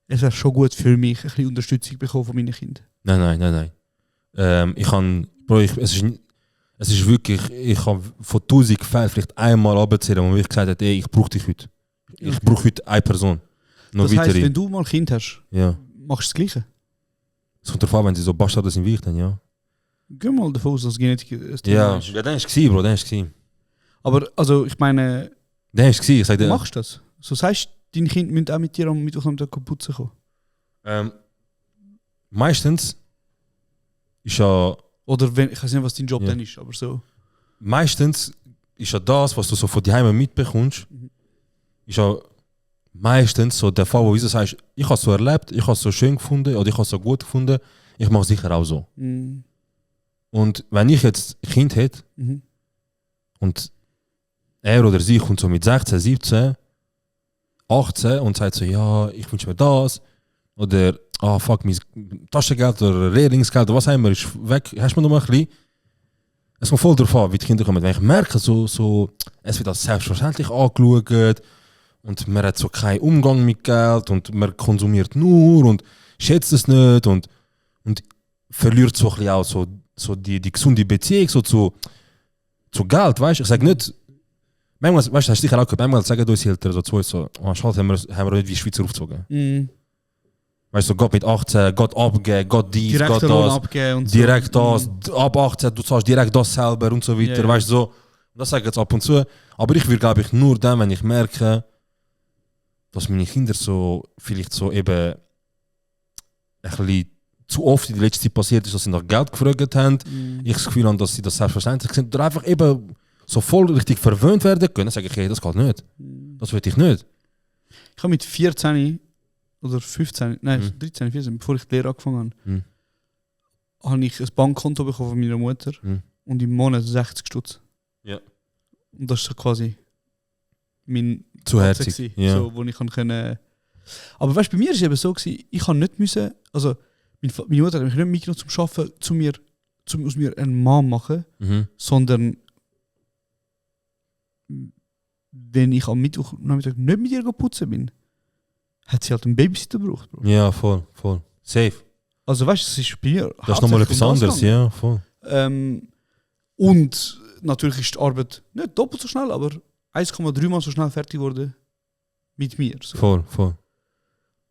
es wäre schon gut für mich, ein bisschen Unterstützung bekommen von meinen Kindern? Nein. Es ist wirklich, ich habe von 1000 Fällen vielleicht einmal abgezählt, wo ich gesagt habe, ich brauche dich heute. Ich brauche heute eine Person. Noch das heisst, weitere. wenn du mal ein Kind hast, machst du das Gleiche? Es kommt darauf an, wenn sie so Bastarde sind wie ich, dann ja. Geh mal davon aus, dass Genetik ist. Ja, dann ist es, Bro, dann ist es. Aber also, ich meine, Dann ist es, ich sag dir. Du machst das? So sagst du, deine Kinder müssen auch mit dir am Mittwoch am Tag putzen kommen? Meistens ist ja... Oder wenn, ich weiß nicht, was dein Job dann ist, aber so. Meistens ist ja das, was du so von daheim mitbekommst, ist ja meistens so der Fall, wo du sagst, ich habe es so erlebt, ich habe es so schön gefunden oder ich habe es so gut gefunden, ich mache es sicher auch so. Und wenn ich jetzt ein Kind hätte und er oder sie kommt so mit 16, 17, 18 und sagt so, ja, ich wünsche mir das oder fuck, mein Taschengeld oder Lehrlingsgeld oder was auch immer ist weg, hast du mir noch mal ein bisschen. Es kommt voll darauf an, wie die Kinder kommen. Wenn ich merke, es wird als selbstverständlich angeschaut und man hat so keinen Umgang mit Geld und man konsumiert nur und schätzt es nicht und verliert so ein bisschen auch so die gesunde Beziehung so zu Geld, weißt du? Ich sage nicht, manchmal, weißt du, hast du sicher auch gehört, manchmal sagen unsere Eltern so zu uns so, schade, haben wir nicht wie Schweizer aufgezogen. Weißt du, Gott mit 18, Gott abgeben, Gott dies, direkt Gott das, abgeben und direkt so. das, ab 18, du zahlst direkt das selber und so weiter, weißt du, so. Das sage ich jetzt ab und zu. Aber ich will, glaube ich, nur dann, wenn ich merke, dass meine Kinder so, vielleicht so eben ein bisschen zu oft in der letzten Zeit passiert ist, dass sie nach Geld gefragt haben, ich das Gefühl habe, dass sie das selbstverständlich sind, oder einfach eben so voll richtig verwöhnt werden können, dann sage ich, hey, das geht nicht. Das will ich nicht. Ich habe mit 14 oder 15, nein, 13, 14, bevor ich die Lehre angefangen habe, habe ich ein Bankkonto bekommen von meiner Mutter und im Monat 60 Stutz. Ja. Und das ist so quasi mein zu herzig, ja. So, wo ich können. Aber weißt du, bei mir war es eben so, ich kann nicht müssen, also meine Mutter hat mich nicht mitgenommen zum Arbeiten, aus mir einen Mann machen, sondern wenn ich am Mittwochnachmittag nicht mit ihr putzen bin, hat sie halt einen Babysitter gebraucht, Bro. Ja, voll. Safe. Also weißt du, das ist bei mir. Das ist nochmal etwas anderes, ja, voll. Und natürlich ist die Arbeit nicht doppelt so schnell, aber 1,3 Mal so schnell fertig geworden mit mir. So. Voll.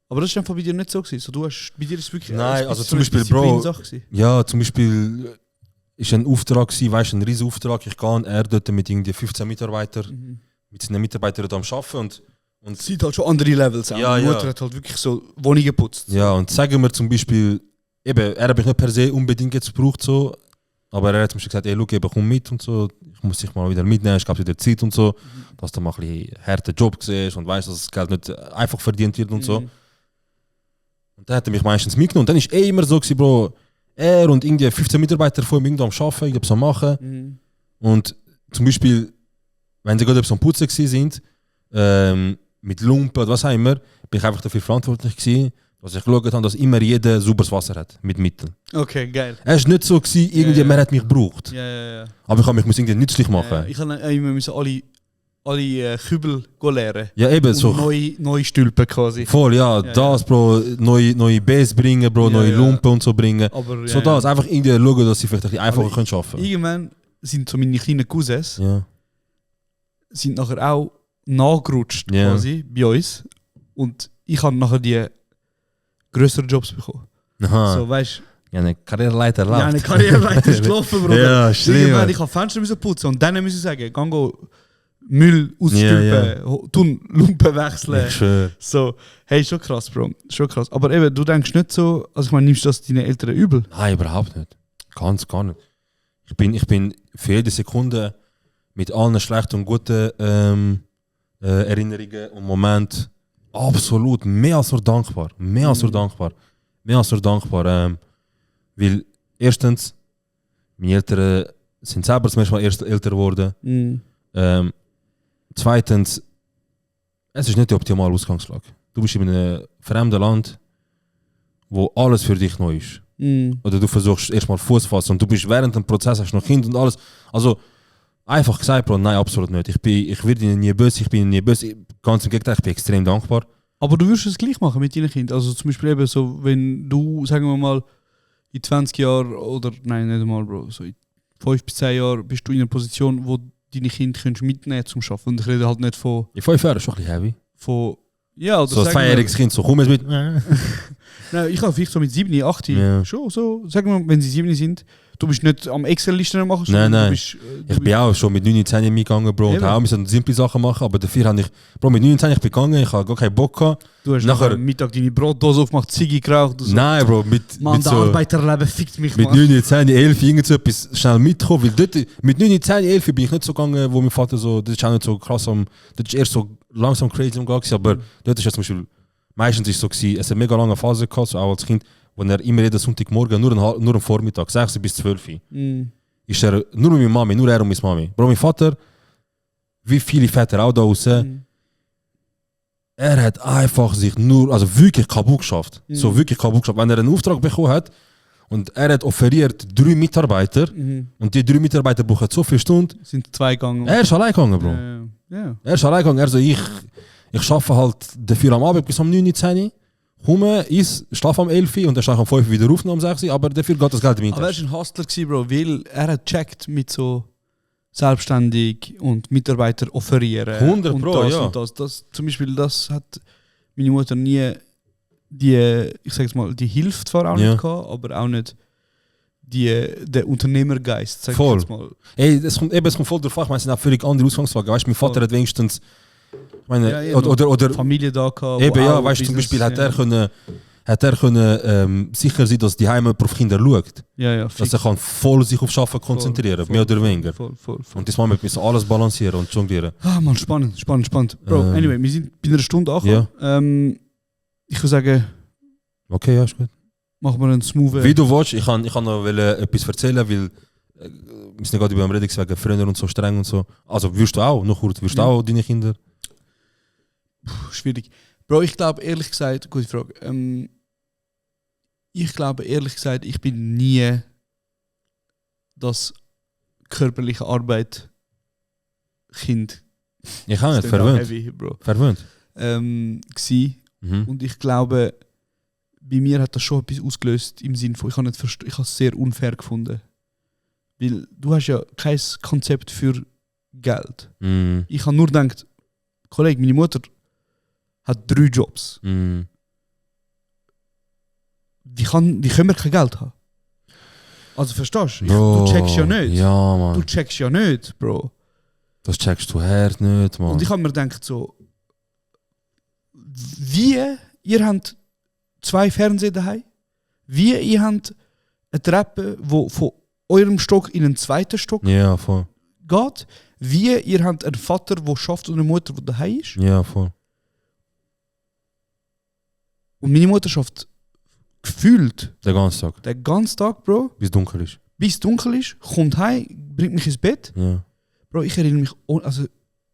Aber das war einfach bei dir nicht so gewesen. So, bei dir ist es wirklich. Nein, also zum Beispiel, Bro. Ja, zum Beispiel ist ein Auftrag gewesen, weißt du, ein riesen Auftrag. Ich gehe und er dort mit irgendwie 15 Mitarbeitern, mit seinen Mitarbeitern am Arbeiten und es sieht halt schon andere Levels an. Ja, die Mutter hat halt wirklich so Wohnungen geputzt. Ja, und sagen wir zum Beispiel, eben, er hat mich nicht per se unbedingt jetzt gebraucht, so, aber er hat mir schon gesagt, ey, schau, eben, komm mit und so, ich muss dich mal wieder mitnehmen, ich gebe wieder Zeit und so, dass du mal ein bisschen harter Job siehst und weißt, dass das Geld nicht einfach verdient wird und so. Und dann hat er mich meistens mitgenommen und dann ist immer so gewesen, Bro, er und irgendwie 15 Mitarbeiter von ihm irgendwo am Arbeiten, irgendwas am Machen. Und zum Beispiel, wenn sie gerade etwas am Putzen sind, mit Lumpen oder was auch immer, bin ich einfach dafür verantwortlich gewesen, dass ich geschaut habe, dass immer jeder sauberes Wasser hat, mit Mitteln. Okay, geil. Es war nicht so gewesen, irgendwie, man hat mich gebraucht. Ja. Aber ich habe mich irgendwie nützlich machen. Ich habe immer alle Kübel lernen. Ja, eben so. Neue Stülpen quasi. Voll, ja, das, Bro, neue Base bringen, Bro, neue Lumpen und so bringen. Aber, so das, einfach irgendwie schauen, dass sie vielleicht ein bisschen einfacher können arbeiten können. Irgendwann sind so meine kleinen Cousins, sind nachher auch nachgerutscht quasi bei uns. Und ich habe nachher die größeren Jobs bekommen. Aha. So, weißt, ja, eine Karriereleiter läuft. Ja, eine Karriereleiter ist gelaufen, Bro. Ja, schlimm. Ich musste Fenster putzen und dann musste ich sagen, geh Müll ausstülpen, Ja, tun Lumpen wechseln. Ich schwör. So, hey, schon krass, Bro. Schon krass. Aber eben, du denkst nicht so, also ich meine, nimmst du das deinen Eltern übel? Nein, überhaupt nicht. Ganz, gar nicht. Ich bin für jede Sekunde mit allen schlechten und guten Erinnerungen und Momenten absolut mehr als nur dankbar. Mehr als nur dankbar. Mehr als nur dankbar. Weil erstens, meine Eltern sind selber zum ersten Mal älter geworden. Zweitens, es ist nicht die optimale Ausgangslage. Du bist in einem fremden Land, wo alles für dich neu ist. Oder du versuchst erstmal Fuß fassen und du bist während dem Prozess, hast noch Kind und alles. Also einfach gesagt, Bro, nein, absolut nicht. Ich werde ihnen nie böse, ich bin ihnen nie böse. Ganz im Gegenteil, ich bin extrem dankbar. Aber du würdest es gleich machen mit deinen Kindern. Also zum Beispiel eben so, wenn du, sagen wir mal, in 20 Jahren oder, nein, nicht einmal, Bro, so in 5 bis 10 Jahren bist du in einer Position, wo deine Kinder kannst mitnehmen zum Arbeiten. Und ich rede halt nicht von... In 5 Jahren ist schon ein bisschen heavy. Von... Ja, oder so ein 2-jähriges Kind, so komm jetzt mit. Nein, ich habe vielleicht so mit 7, 8, Ja. schon so, sagen wir mal, wenn sie 7 sind, du bist nicht am Excel-Listen machen, Nein, nein. Du bist, Ich bin auch schon mit 9, 10 mitgegangen, Bro. Und auch müssen simple Sachen machen, aber dafür habe ich... Bro, mit 9, 10 ich bin gegangen, ich habe gar keinen Bock gehabt. Du hast nachher am Mittag deine Brotdose aufgemacht, Ziggy geraucht und so. Nein, Bro, mit Mann, das so... Arbeiterleben fickt mich, Mit Mann. 9, 10, 11 irgend so etwas schnell mitkommen, weil dort, mit 9, 10, 11 bin ich nicht so gegangen, wo mein Vater so... Das ist auch nicht so krass das ist erst so langsam crazy umgegangen, aber dort ist ja zum Beispiel... Meistens ist es so gewesen, es hat eine mega lange Phase gehabt, so auch als Kind, wo er immer jeden Sonntagmorgen, nur am Vormittag, 6 bis 12 ist er nur mit meiner Mami, nur er und meine Mami. Bro, mein Vater, wie viele Väter auch da draußen, er hat einfach sich nur, also wirklich kaputt geschafft. So wirklich kaputt geschafft. Wenn er einen Auftrag bekommen hat und er hat offeriert 3 Mitarbeiter und die 3 Mitarbeiter brauchen so viele Stunden, Sind 2 gegangen. er ist allein gegangen, Bro. Ja. Er ist allein gegangen. Er so, ich arbeite halt dafür am Abend bis um 9, 10 komme, schlafe am 11 und dann stehe ich um 5 wieder auf, um 6 aber dafür geht das Geld im Aber er Internet. war ein Hustler, gewesen, Bro, weil er hat gecheckt mit so selbstständig und Mitarbeiter offerieren. 100 und Pro, das ja. Und das. Zum Beispiel, das hat meine Mutter nie ich sag jetzt mal, die Hilfe zwar auch Ja. nicht gehabt, aber auch nicht der Unternehmergeist, sag Voll. ich jetzt mal. Ey, es kommt voll drauf an, ich meine, es sind auch völlig andere Ausgangslagen. Weißt du, mein Vater hat wenigstens, ich meine, oder Familie da gehabt. eben, wo ja, auch weißt du, zum Business- Beispiel hat er können sicher sein, dass die Heime auf Kinder schaut. Ja, Dass fix. er kann voll sich auf Arbeiten konzentrieren, Voll, mehr oder weniger. Voll. Und das Mal müssen alles balancieren und jonglieren. Ah, Mann, spannend. Bro, anyway, wir sind bei einer Stunde angekommen. Ich würde sagen, Okay, ja, ist gut. machen wir einen smooth... Wie du willst, ich kann noch etwas erzählen, weil wir sind gerade über dem Reden wegen Freunde und so streng und so. Also wirst du auch, noch kurz, wirst du auch deine Kinder? Schwierig. Bro, ich glaube ehrlich gesagt, gute Frage. Ich glaube ehrlich gesagt, ich bin nie das körperliche Arbeit Kind. Ich auch Das nicht, klingt auch verwöhnt. heavy, Bro. Verwöhnt. Gsi. Mhm. Und ich glaube, bei mir hat das schon etwas ausgelöst im Sinne von, ich habe es sehr unfair gefunden. Weil du hast ja kein Konzept für Geld. Mhm. Ich habe nur gedacht, Kollege, meine Mutter hat 3 Jobs. Mhm. Wie können wir kein Geld haben? Also verstehst du? Bro, Du checkst ja nicht. Ja, Mann. Du checkst ja nicht, Bro. Das checkst du hart nicht, Mann. Und ich habe mir gedacht so, wie ihr habt 2 Fernseher daheim? Wie ihr habt eine Treppe, die von eurem Stock in einen zweiten Stock Ja, voll. geht? Wie ihr habt einen Vater, der schafft und eine Mutter, die daheim ist? Ja, voll. Und meine Mutter schafft gefühlt Den ganzen Tag. den ganzen Tag, Bro, Bis dunkel ist. bis es dunkel ist, kommt heim, bringt mich ins Bett. Ja. Bro, ich erinnere mich, also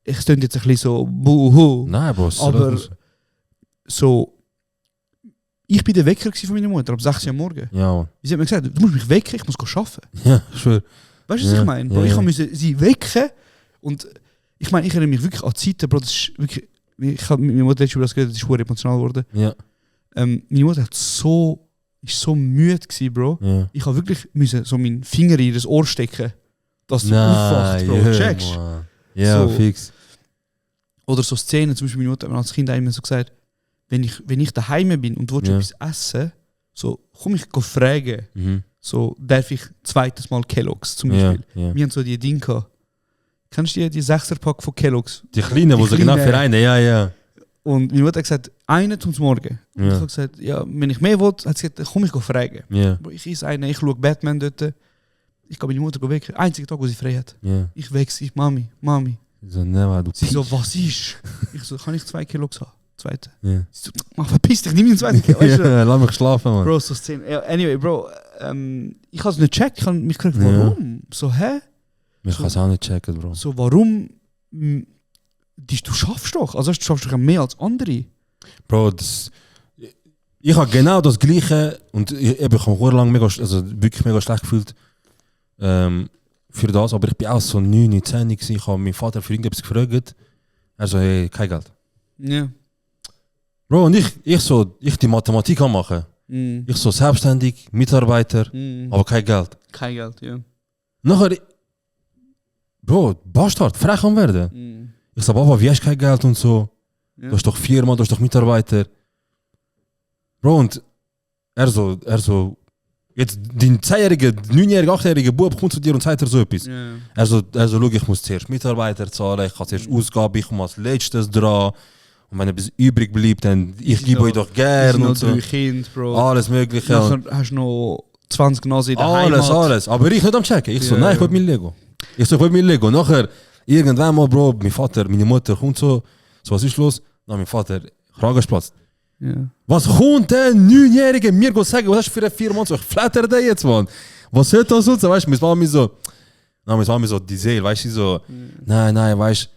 ich klingt jetzt ein bisschen so buhu, Nein, Bro. aber so, ich bin der Wecker von meiner Mutter ab 6 Uhr am Morgen. Ja, Mann. Sie hat mir gesagt, du musst mich wecken, ich muss arbeiten. Ja, ich schwör. Weißt du, was Ja, ich meine? Bro, ja, ich ja. musste sie wecken und ich meine, ich erinnere mich wirklich an Zeiten, Bro, das ist wirklich, ich habe mit meiner Mutter letztes Mal das geredet, das ist sehr emotional geworden. Ja, Meine Mutter ist so müde gewesen, Bro. ja. Ich habe wirklich müssen so meinen Finger in das Ohr stecken, dass sie Nein, aufwacht, Bro. ja, Checkst? Mann. Ja, So. fix. Oder so Szenen, zum Beispiel meine Mutter hat mir als Kind immer so gesagt, wenn ich daheim bin und will Ja. etwas essen, so komm ich fragen, Mhm. so darf ich zweites Mal Kellogg's zum Ja, Beispiel. ja. Wir haben so die Dinge gehabt, Kennst du die 6er-Pack von Kellogg's? Die Kleinen, die so genau für einen, ja. Und meine Mutter hat gesagt, einen zum Morgen. Und Ja. ich habe gesagt, ja, wenn ich mehr will, hat sie gesagt, komm ich fragen. Ja, Bro, ich esse einen, ich schaue Batman dort. Ich gehe meine Mutter weg. Einziger Tag, wo sie frei hat. ja. Ich weg sie, Mami. So, ne, du Sie so, was ist? Ich so, kann ich 2 Kilo haben? Zweite. Ja. Sie so, mach verpiss dich, nimm den zweiten Kilo. Weißt du? Ja, lass mich schlafen, Mann. Bro, so Szene. Ja, anyway, Bro, ich habe es nicht gecheckt. Ich habe mich gefragt, warum? So, hä? Ich kann es auch nicht checken, Bro. So, warum? Du schaffst doch. Also, du schaffst doch mehr als andere. Bro, ich habe genau das Gleiche und ich habe mich lang wirklich mega schlecht gefühlt für das, aber ich bin auch so 9, 10 gewesen. Ich habe meinen Vater für irgendetwas gefragt. Er so, hey, kein Geld. Ja. Bro, und ich die Mathematik machen. Ich so selbstständig, Mitarbeiter, aber kein Geld. Kein Geld, ja. Nachher, Bro, Bastard, frech am werden. Ich so, Papa, wie hast du kein Geld und so? Ja. Du hast doch Firma, du hast doch Mitarbeiter. Bro, und er so, jetzt dein 10-jähriger, 9-jähriger, 8-jähriger Bub kommt zu dir und sagt dir so etwas. Ja. Er so, schau, ich muss zuerst Mitarbeiter zahlen, ich kann zuerst Ausgaben, ich komme als letztes dran. Und wenn etwas übrig bleibt, dann ich gebe euch doch gern und so. 3 Kinder, Bro. Alles mögliche. Nachher hast du noch 20 Nase in der Heimat. Alles. Aber ich nicht am checken. Ich so, nein, ich will mir Lego. Ich will mir Lego. Nachher, irgendwann mal, Bro, mein Vater, meine Mutter kommt so, was ist los? Na, mein Vater, Kragen gesplatzt. Ja. Was kommt denn 9-Jährige mir sagen, was hast du für eine Firma und so? Ich flatter den jetzt, Mann. Was soll das und so? Weißt du, mir war mir so, die Seele, weißt du, so, nein, weißt du,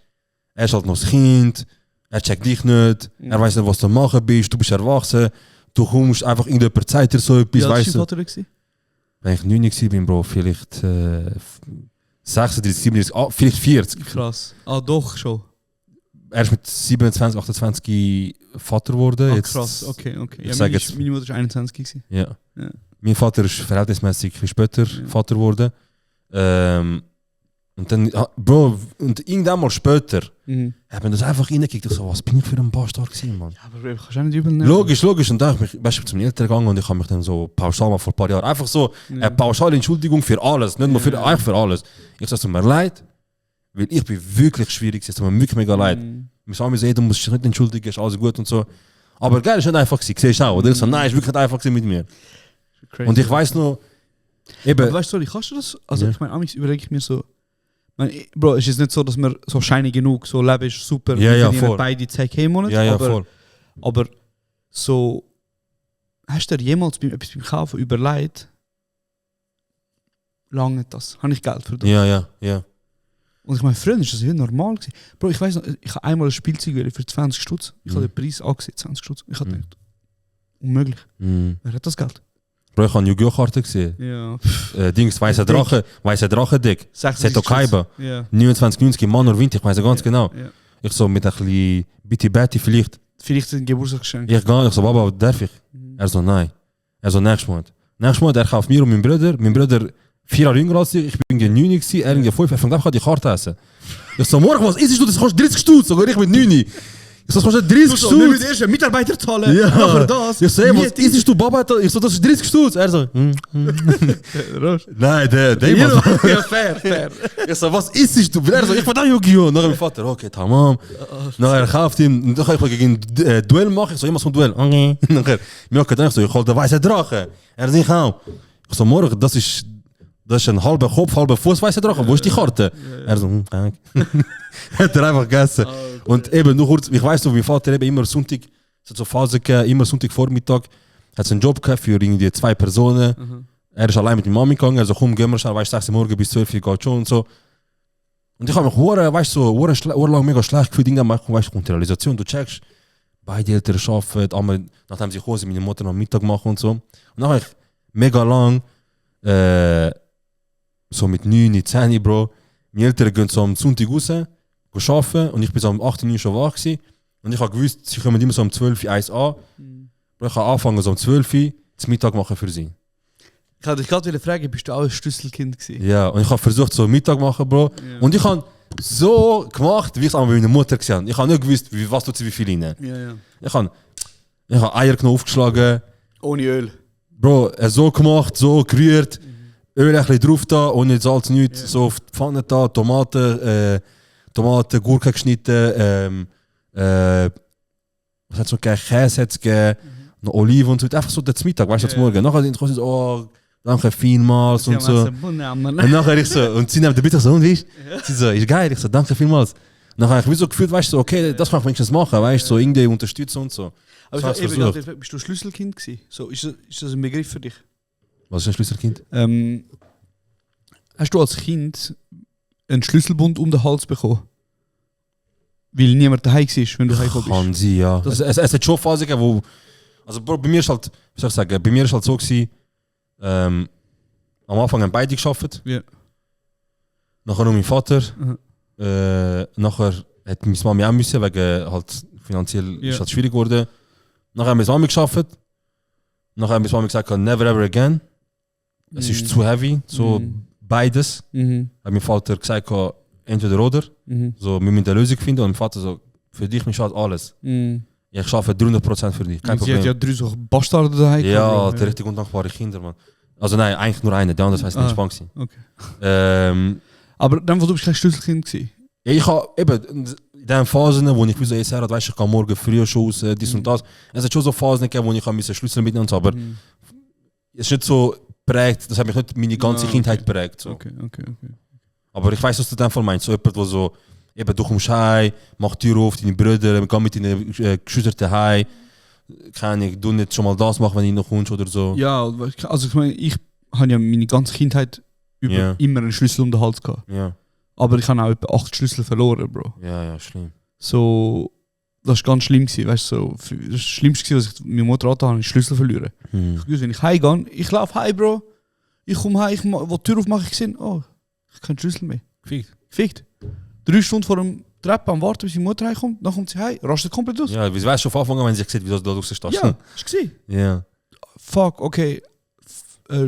er ist halt noch das Kind, er checkt dich nicht, er weiß nicht, was du machen bist, du bist erwachsen, du kommst einfach irgendjemand Zeit dir so etwas, Wie alt weißt war du. dein Vater gewesen? Wenn ich 9 war, Bro, vielleicht 36, 37, vielleicht 40. Krass. Ah, doch schon. Er ist mit 27, 28 Vater geworden. Ah, Jetzt, krass, okay. Ich Ja, sag meine, jetzt- meine Mutter war 21 gewesen. Ja. Ja. Mein Vater ist verhältnismäßig viel später Vater geworden. Und dann, Bro, und irgendwann mal später haben wir das einfach reingekickt. Ich so, was bin ich für ein Bastard gewesen, Mann? Ja, aber kannst du auch nicht übel nehmen. Logisch. Und dann bin ich zu meinen Eltern gegangen und ich habe mich dann so pauschal mal vor ein paar Jahren einfach so eine pauschale Entschuldigung für alles, nicht nur eigentlich für alles. Ich sage, es tut mir leid, weil ich bin wirklich schwierig, es tut mir wirklich mega leid. Wir sagen mir so, du musst dich nicht entschuldigen, ist alles gut und so. Aber geil, ist nicht einfach gewesen, siehst du auch, oder? Ich so, nein, ist wirklich nicht einfach gewesen mit mir. Crazy. Und ich weiss noch, eben, Aber weißt du, kannst du das? Also Ja. ich meine, amigs überlege ich mir so, Bro, es ist nicht so, dass wir so shiny genug, so Leben ist super, Ja, wir ja, verdienen voll. beide 10k im Monat, ja, aber, voll. aber so, hast du dir jemals etwas beim Kaufen überlegt, lange das? Habe ich Geld für das? Ja. Und ich meine, früher war das wie normal gewesen. Bro, ich weiss noch, ich habe einmal ein Spielzeug für 20 Stutz, ich habe den Preis angesehen, 20 Stutz, ich habe gedacht, unmöglich, wer hat das Geld? Bro, ich habe eine Yu-Gi-Oh! Karte gesehen. Ja, Dings, weißer Drache, dick. 66 Seto Kaiba. Ja. 29,90 Mann oder Winter, ich weiß ganz genau. Ja. Ich so mit ein bisschen Bitty vielleicht. Vielleicht ein Geburtstagsgeschenk. Ich gehe, ich so, Baba, darf ich? Er so, nein. Er so, nächstes Monat. Nächstes Monat, er kauft mir und mein Bruder. Mein Bruder 4 Jahre jünger als ich bin 9 gewesen, er 5, er fängt einfach an die Karte essen. Ich so, morgen, was isst du? Das kostet 30 Stutz, sogar ich mit 9. Ich so, das kostet 30 Stutz. erst einen Mitarbeiter zahlen. Ja, aber das. Ich so, ey, was isst du, Baba? Ich so, das ist 30 Stutz. Er so, nein, der Ja, fair. Ich so, was isst du? Er so, ich verdamme Yu-Gi-Oh! Nachher mein Vater, okay, tamam. Nachher kauft ihn, und dann kann ich gegen Duell machen. Ich so, immer so ein Duell. Okay. Nachher, mir hat gedacht, ich hol den weißen Drache. Er sagt auch. Ich so, morgen, das ist ein halber Kopf, halber Fuß weißer Drache. Wo ist die Karte? Er so, krank. Hat er einfach gegessen. Und eben, nur kurz, ich weiss noch, mein Vater eben immer Sonntag, es hat so Phase gegeben, immer Sonntagvormittag, hat so einen Job gehabt für irgendwie 2 Personen. Er ist allein mit der Mami gegangen, er so, komm, gehen wir schnell, weißt du, 6 Uhr morgens bis 12 Uhr geht schon und so. Und ich habe mich weißt du, so lang mega schlecht gefühlt, irgendwann weißt du, kommt die Realisation, du checkst, beide Eltern arbeiten, einmal, nachdem sie gekommen sind, meine Mutter noch Mittag machen und so. Und dann habe ich mega lang, so mit 9, 10, Bro, meine Eltern gehen so am Sonntag raus, arbeiten und ich bin so um 8 Uhr schon wach gewesen. Und ich habe gewusst, sie kommen immer so um 12 Uhr eins an. Bro, ich habe angefangen so um 12 Uhr zum Mittag machen für sie. Ich wollte dich gerade fragen, bist du auch ein Schlüsselkind gewesen? Ja, und ich habe versucht so Mittag machen, Bro. Ja. Und ich habe so gemacht, wie ich es auch bei meiner Mutter gesehen habe. Ich habe nicht gewusst, was tut sie wie viel rein. Ja. Ich habe Eierknochen aufgeschlagen. Ohne Öl. Bro, so gemacht, so gerührt. Öl ein bisschen drauf da, ohne Salz, nichts. So auf die Pfanne da, Tomaten, Gurken geschnitten, was hat es noch gegeben? Käse hat es gegeben, noch Oliven und so. Einfach so der Mittag, weißt du, zum Morgen. Nachher sind sie so, danke vielmals und so. Und nachher ich so, und sie nehmen den Mittag so, und wie ist? Sie so, ist geil. Ich so, danke vielmals. Nachher habe ich so gefühlt, weißt du, so, okay, das kann ich wenigstens machen, weißt du, so irgendwie unterstützen und so. Aber bist du Schlüsselkind gewesen? So, ist das ein Begriff für dich? Was ist ein Schlüsselkind? Hast du als Kind einen Schlüsselbund um den Hals bekommen? Weil niemand daheim war, wenn du heimgekommen bist? Kann sein, ja. Es hat schon Phasen gegeben, wo... Also Bro, bei mir ist halt, wie soll ich sagen, bei mir ist halt so gewesen, am Anfang haben beide gearbeitet. Ja. Nachher noch mein Vater. Nachher hat meine Mami auch müssen, wegen halt finanziell ist halt schwierig geworden. Nachher haben meine Mami gearbeitet. Nachher haben meine Mami gesagt, never ever again. Es ist zu heavy, so beides. Hat mein Vater gesagt, entweder oder. So, wir müssen eine Lösung finden. Und mein Vater so, für dich ist halt alles. Ich arbeite 300% für dich, kein Problem. Sie hat ja 3 so Bastarde daheim. Ja, die richtig undankbare Kinder, man. Also nein, eigentlich nur eine, der andere war nicht spannend. Okay. Aber dann, wo du kein Schlüsselkind gewesen? Ja, ich habe eben in den Phasen, wo ich wie so jetzt hat, weißt, ich kann morgen früh schon raus, dies und das. Es hat schon so Phasen gegeben, wo ich ein Schlüssel mitnehmen musste, aber es ist nicht so prägt, das hat mich nicht meine ganze Kindheit prägt. So. Okay. Aber ich weiß, was du in dem Fall meinst. So jemand, der so, eben, du kommst heim, mach die Tür auf, deine Brüder, geh mit deinen Geschwistern heim. Keine Ahnung, du nicht schon mal das machen, wenn du noch kommst oder so. Ja, also ich meine, ich habe ja meine ganze Kindheit immer einen Schlüssel um den Hals gehabt. Ja. Aber ich habe auch etwa 8 Schlüssel verloren, Bro. Ja, schlimm. So, das war ganz schlimm gewesen, weißt du, so, das Schlimmste, was ich meine Mutter hatte, ist Schlüssel verlieren. Ich wenn ich heimgehe, ich laufe heim, Bro, ich komme heim, wo die Tür aufmache, ich sehe, oh, ich habe keinen Schlüssel mehr. Gefickt. 3 Stunden vor dem Treppe am Warten, bis die Mutter heimkommt, dann kommt sie heim, rastet komplett aus. Ja, wie weißt du von Anfang an, wenn sie sieht, wie du da rausstehst? Ja, hast du gesehen? Ja. Fuck, okay,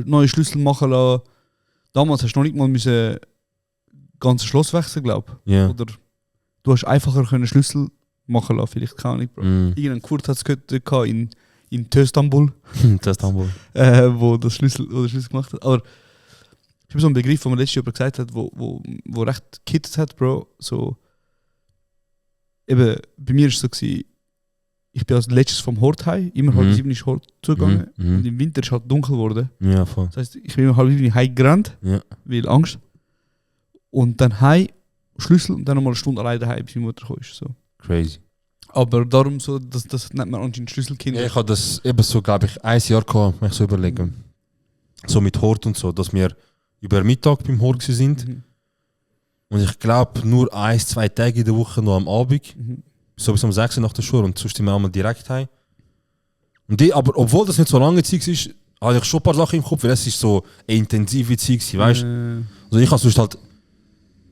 neue Schlüssel machen lassen. Damals hast du noch nicht mal müssen ganze Schloss wechseln, glaube ich. Yeah. Oder du hast einfacher können Schlüssel machen lassen, vielleicht keine Ahnung, Bro. Irgendein Kurt hat es in Töstambul. Wo der Schlüssel gemacht hat. Aber ich habe so einen Begriff, den man letztes Jahr gesagt hat, wo recht gekittet hat, Bro. So, eben, bei mir war es so gewesen, ich bin als letztes vom Hort heim, immer halb 7 ist Hort zugegangen und im Winter ist halt dunkel geworden. Ja, voll. Das heisst, ich bin immer halb 7 heim gerannt, weil Angst. Und dann heim, Schlüssel und dann nochmal eine Stunde alleine daheim, bis meine Mutter kam. So. Crazy. Aber darum, so, das nennt man anscheinend Schlüsselkind. Ja, ich hatte das eben so, glaube ich, 1 Jahr gehabt, wenn ich so überlege. So mit Hort und so, dass wir über Mittag beim Hort sind. Und ich glaube, nur 1-2 Tage in der Woche noch am Abend. So bis um 6 Uhr nach der Schule und sonst sind wir einmal direkt heim. Und aber obwohl das nicht so lange Zeit ist, hatte ich schon ein paar Sachen im Kopf, weil es ist so eine intensive Zeit, weißt du? Also ich habe sonst halt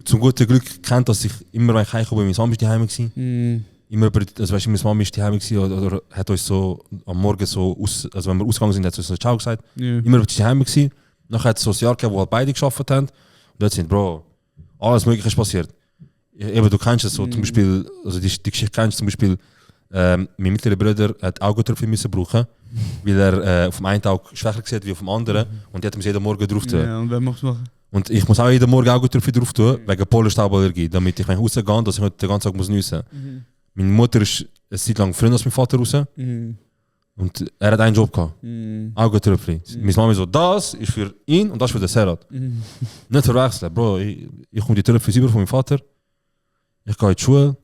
zum guten Glück gekannt, dass ich immer, wenn ich heimkomme, meine Mama ist daheim gewesen. Immer über, also weißt du, meine Mama ist daheim gewesen oder hat uns so am Morgen so, also wenn wir ausgegangen sind, hat sie uns so Ciao gesagt. Immer über daheim gewesen. Nachher hat es so ein Jahr gegeben, wo halt beide gearbeitet haben. Und dort sind, Bro, alles Mögliche ist passiert. Eben, du kennst es so, zum Beispiel, also die Geschichte kennst du zum Beispiel, mein mittlerer Bruder hat Augentröpfchen müssen brauchen, weil er auf dem einen Auge schwächer sieht wie auf dem anderen und die hat jeden Morgen drauf tun. Ja, und wer macht es machen? Und ich muss auch jeden Morgen Augentröpfchen drauf tun, wegen Pollenstauballergie, damit ich, wenn ich rausgehe, dass ich nicht den ganzen Tag muss nüssen. Meine Mutter ist eine Zeit lang früher als mein Vater raus und er hat einen Job gehabt, Augentröpfchen. Meine Mama so, das ist für ihn und das ist für den Serhat. Nicht verwechseln, Bro, ich komme die Tröpfchen über von meinem Vater. Ich gehe in die Schule.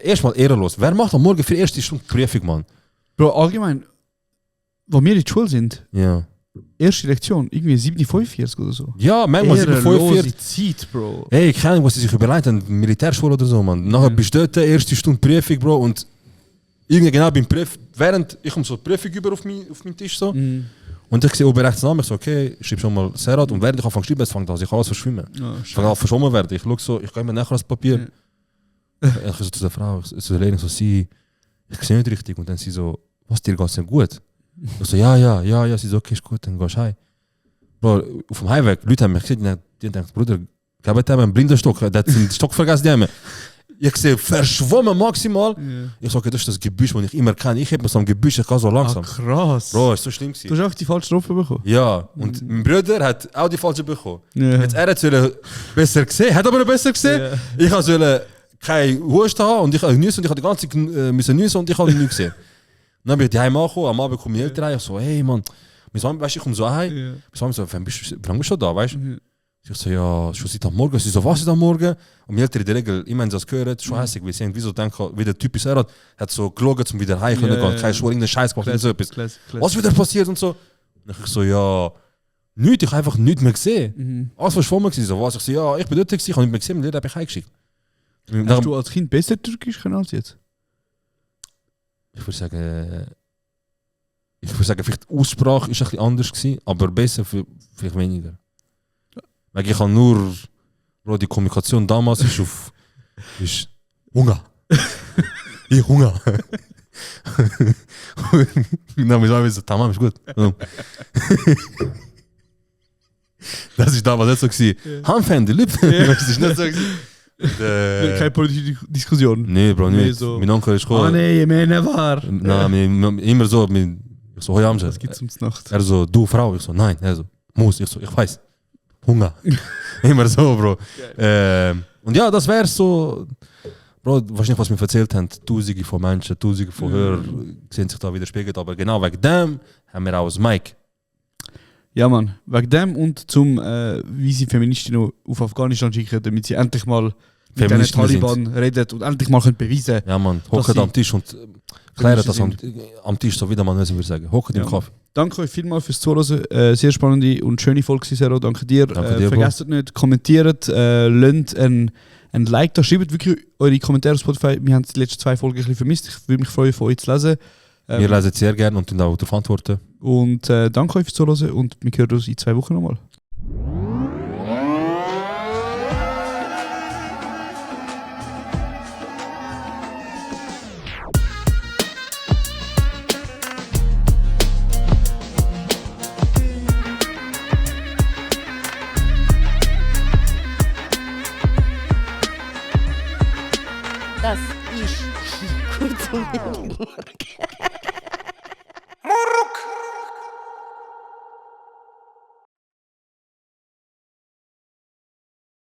Erstmal ehrenlos. Wer macht am Morgen für die erste Stunde Prüfung, Mann? Bro, allgemein, wo wir in der Schule sind, erste Lektion, irgendwie 7:45 oder so. Ja, manchmal 7:45. Zeit, Bro. Hey, ich kenne, was sie sich überlegt haben, Militärschule oder so, Mann. Nachher bist du dort, erste Stunde Prüfung, Bro, und irgendwie genau beim Prüfung, während ich komme so die Prüfung über auf meinen Tisch so. Und ich sehe oben rechts Namen, ich so, okay, ich schreibe schon mal Serhat und während ich anfange zu schreiben, fängt an, ich alles verschwimmen. Ich fange an verschwommen werden. Ich schaue so, ich gehe immer nachher das Papier. Ich so zu der Frau, zu der Lehrerin, so, ich sehe nicht richtig. Und dann sie so, was, dir geht's denn gut? Ich so, ja, sie so, okay, ist gut, dann gehst du heim. Bro, auf dem Heimweg, Leute haben mich gesehen, die haben gedacht, Bruder, gib dem einen blinden Stock, der hat den Stock vergessen, die haben. Ich sehe verschwommen maximal. Ich sage, das ist das Gebüsch, das ich immer kenne. Ich habe mir so ein Gebüsch, ich kann so langsam. Krass. Bro, ist so schlimm Du gewesen. hast auch die falsche Strophe bekommen. Ja, und mein Bruder hat auch die falsche bekommen. Ja. Jetzt er hat besser gesehen, hat aber noch besser gesehen. Ja. Ich habe keine Husten haben und ich habe nüssen und ich habe die ganze Zeit müssen nüssen und ich habe nichts gesehen. Dann bin ich daheim angekommen, am Abend kommen meine Eltern rein. Ich so, hey Mann, weißt du, ich komme so heim. Ja. Bis wann so, wie lange bist du schon da, weißt du? Ich so, ja, schon seit am Morgen. Sie so, was ist am Morgen? Und meine Eltern in der Regel, immer wenn sie das gehört, schon hässlich, weil sie irgendwie so denken, wie der Typ ist, er hat so gelogen, um wieder heim können gehen, keine Schuhe, irgendeinen Scheiß gemacht, so etwas. Was wieder passiert und so? Und ich so, ja, nichts, ich habe einfach nichts mehr gesehen. Alles was vor mir war, so was. Ich so, ja, ich bin dort gewesen, ich habe nicht mehr gesehen, und die habe ich heimgeschickt. Hast du als Kind besser Türkisch können als jetzt? Ich würde sagen, vielleicht die Aussprache ist ein bisschen anders gewesen, aber besser vielleicht weniger. Weil ich habe nur, Bro, die Kommunikation damals ist Hunger. Ich Hunger. Und dann müssen wir so, tamam, ist gut. Das ist damals nicht so gewesen. Handfände, Lippen. Das ist nicht so gewesen. Keine politische Diskussion. Nee, Bro, Nee, nicht. so. Mein Onkel ist Oh gekommen. nee, ich meine war. Nein, immer so. Ich so, hoi Amjad. Was gibt's ums Nacht? Er so, du Frau. Ich so, nein. Er so, muss. Ich so, ich weiß. Hunger. Immer so, Bro. Und ja, das wäre so. Bro, wahrscheinlich, was wir erzählt haben, Tausende von Menschen, Tausende von Hörern sehen sich da widerspiegelt. Aber genau wegen dem haben wir auch das Mic. Ja, Mann. Wegen dem und zum, wie sie Feministinnen auf Afghanistan schicken, damit sie endlich mal mit den Feministinnen Taliban reden und endlich mal können beweisen. Ja, Mann. Dass Hocken sie am Tisch und klären das sind. am Tisch, so wie der Mann würde sagen. Hocken im Ja. Kaffee. Danke euch vielmals fürs Zuhören. Sehr spannende und schöne Folge, Sero. Danke dir. Danke dir, Bro. Vergesst nicht, kommentiert, lasst ein Like da. Schreibt wirklich eure Kommentare auf Spotify. Wir haben die letzten 2 Folgen ein bisschen vermisst. Ich würde mich freuen, von euch zu lesen. Wir lesen es sehr gerne und auch darauf antworten. Und danke euch fürs Zuhören und wir hören uns in 2 Wochen nochmal. Das ist kurz und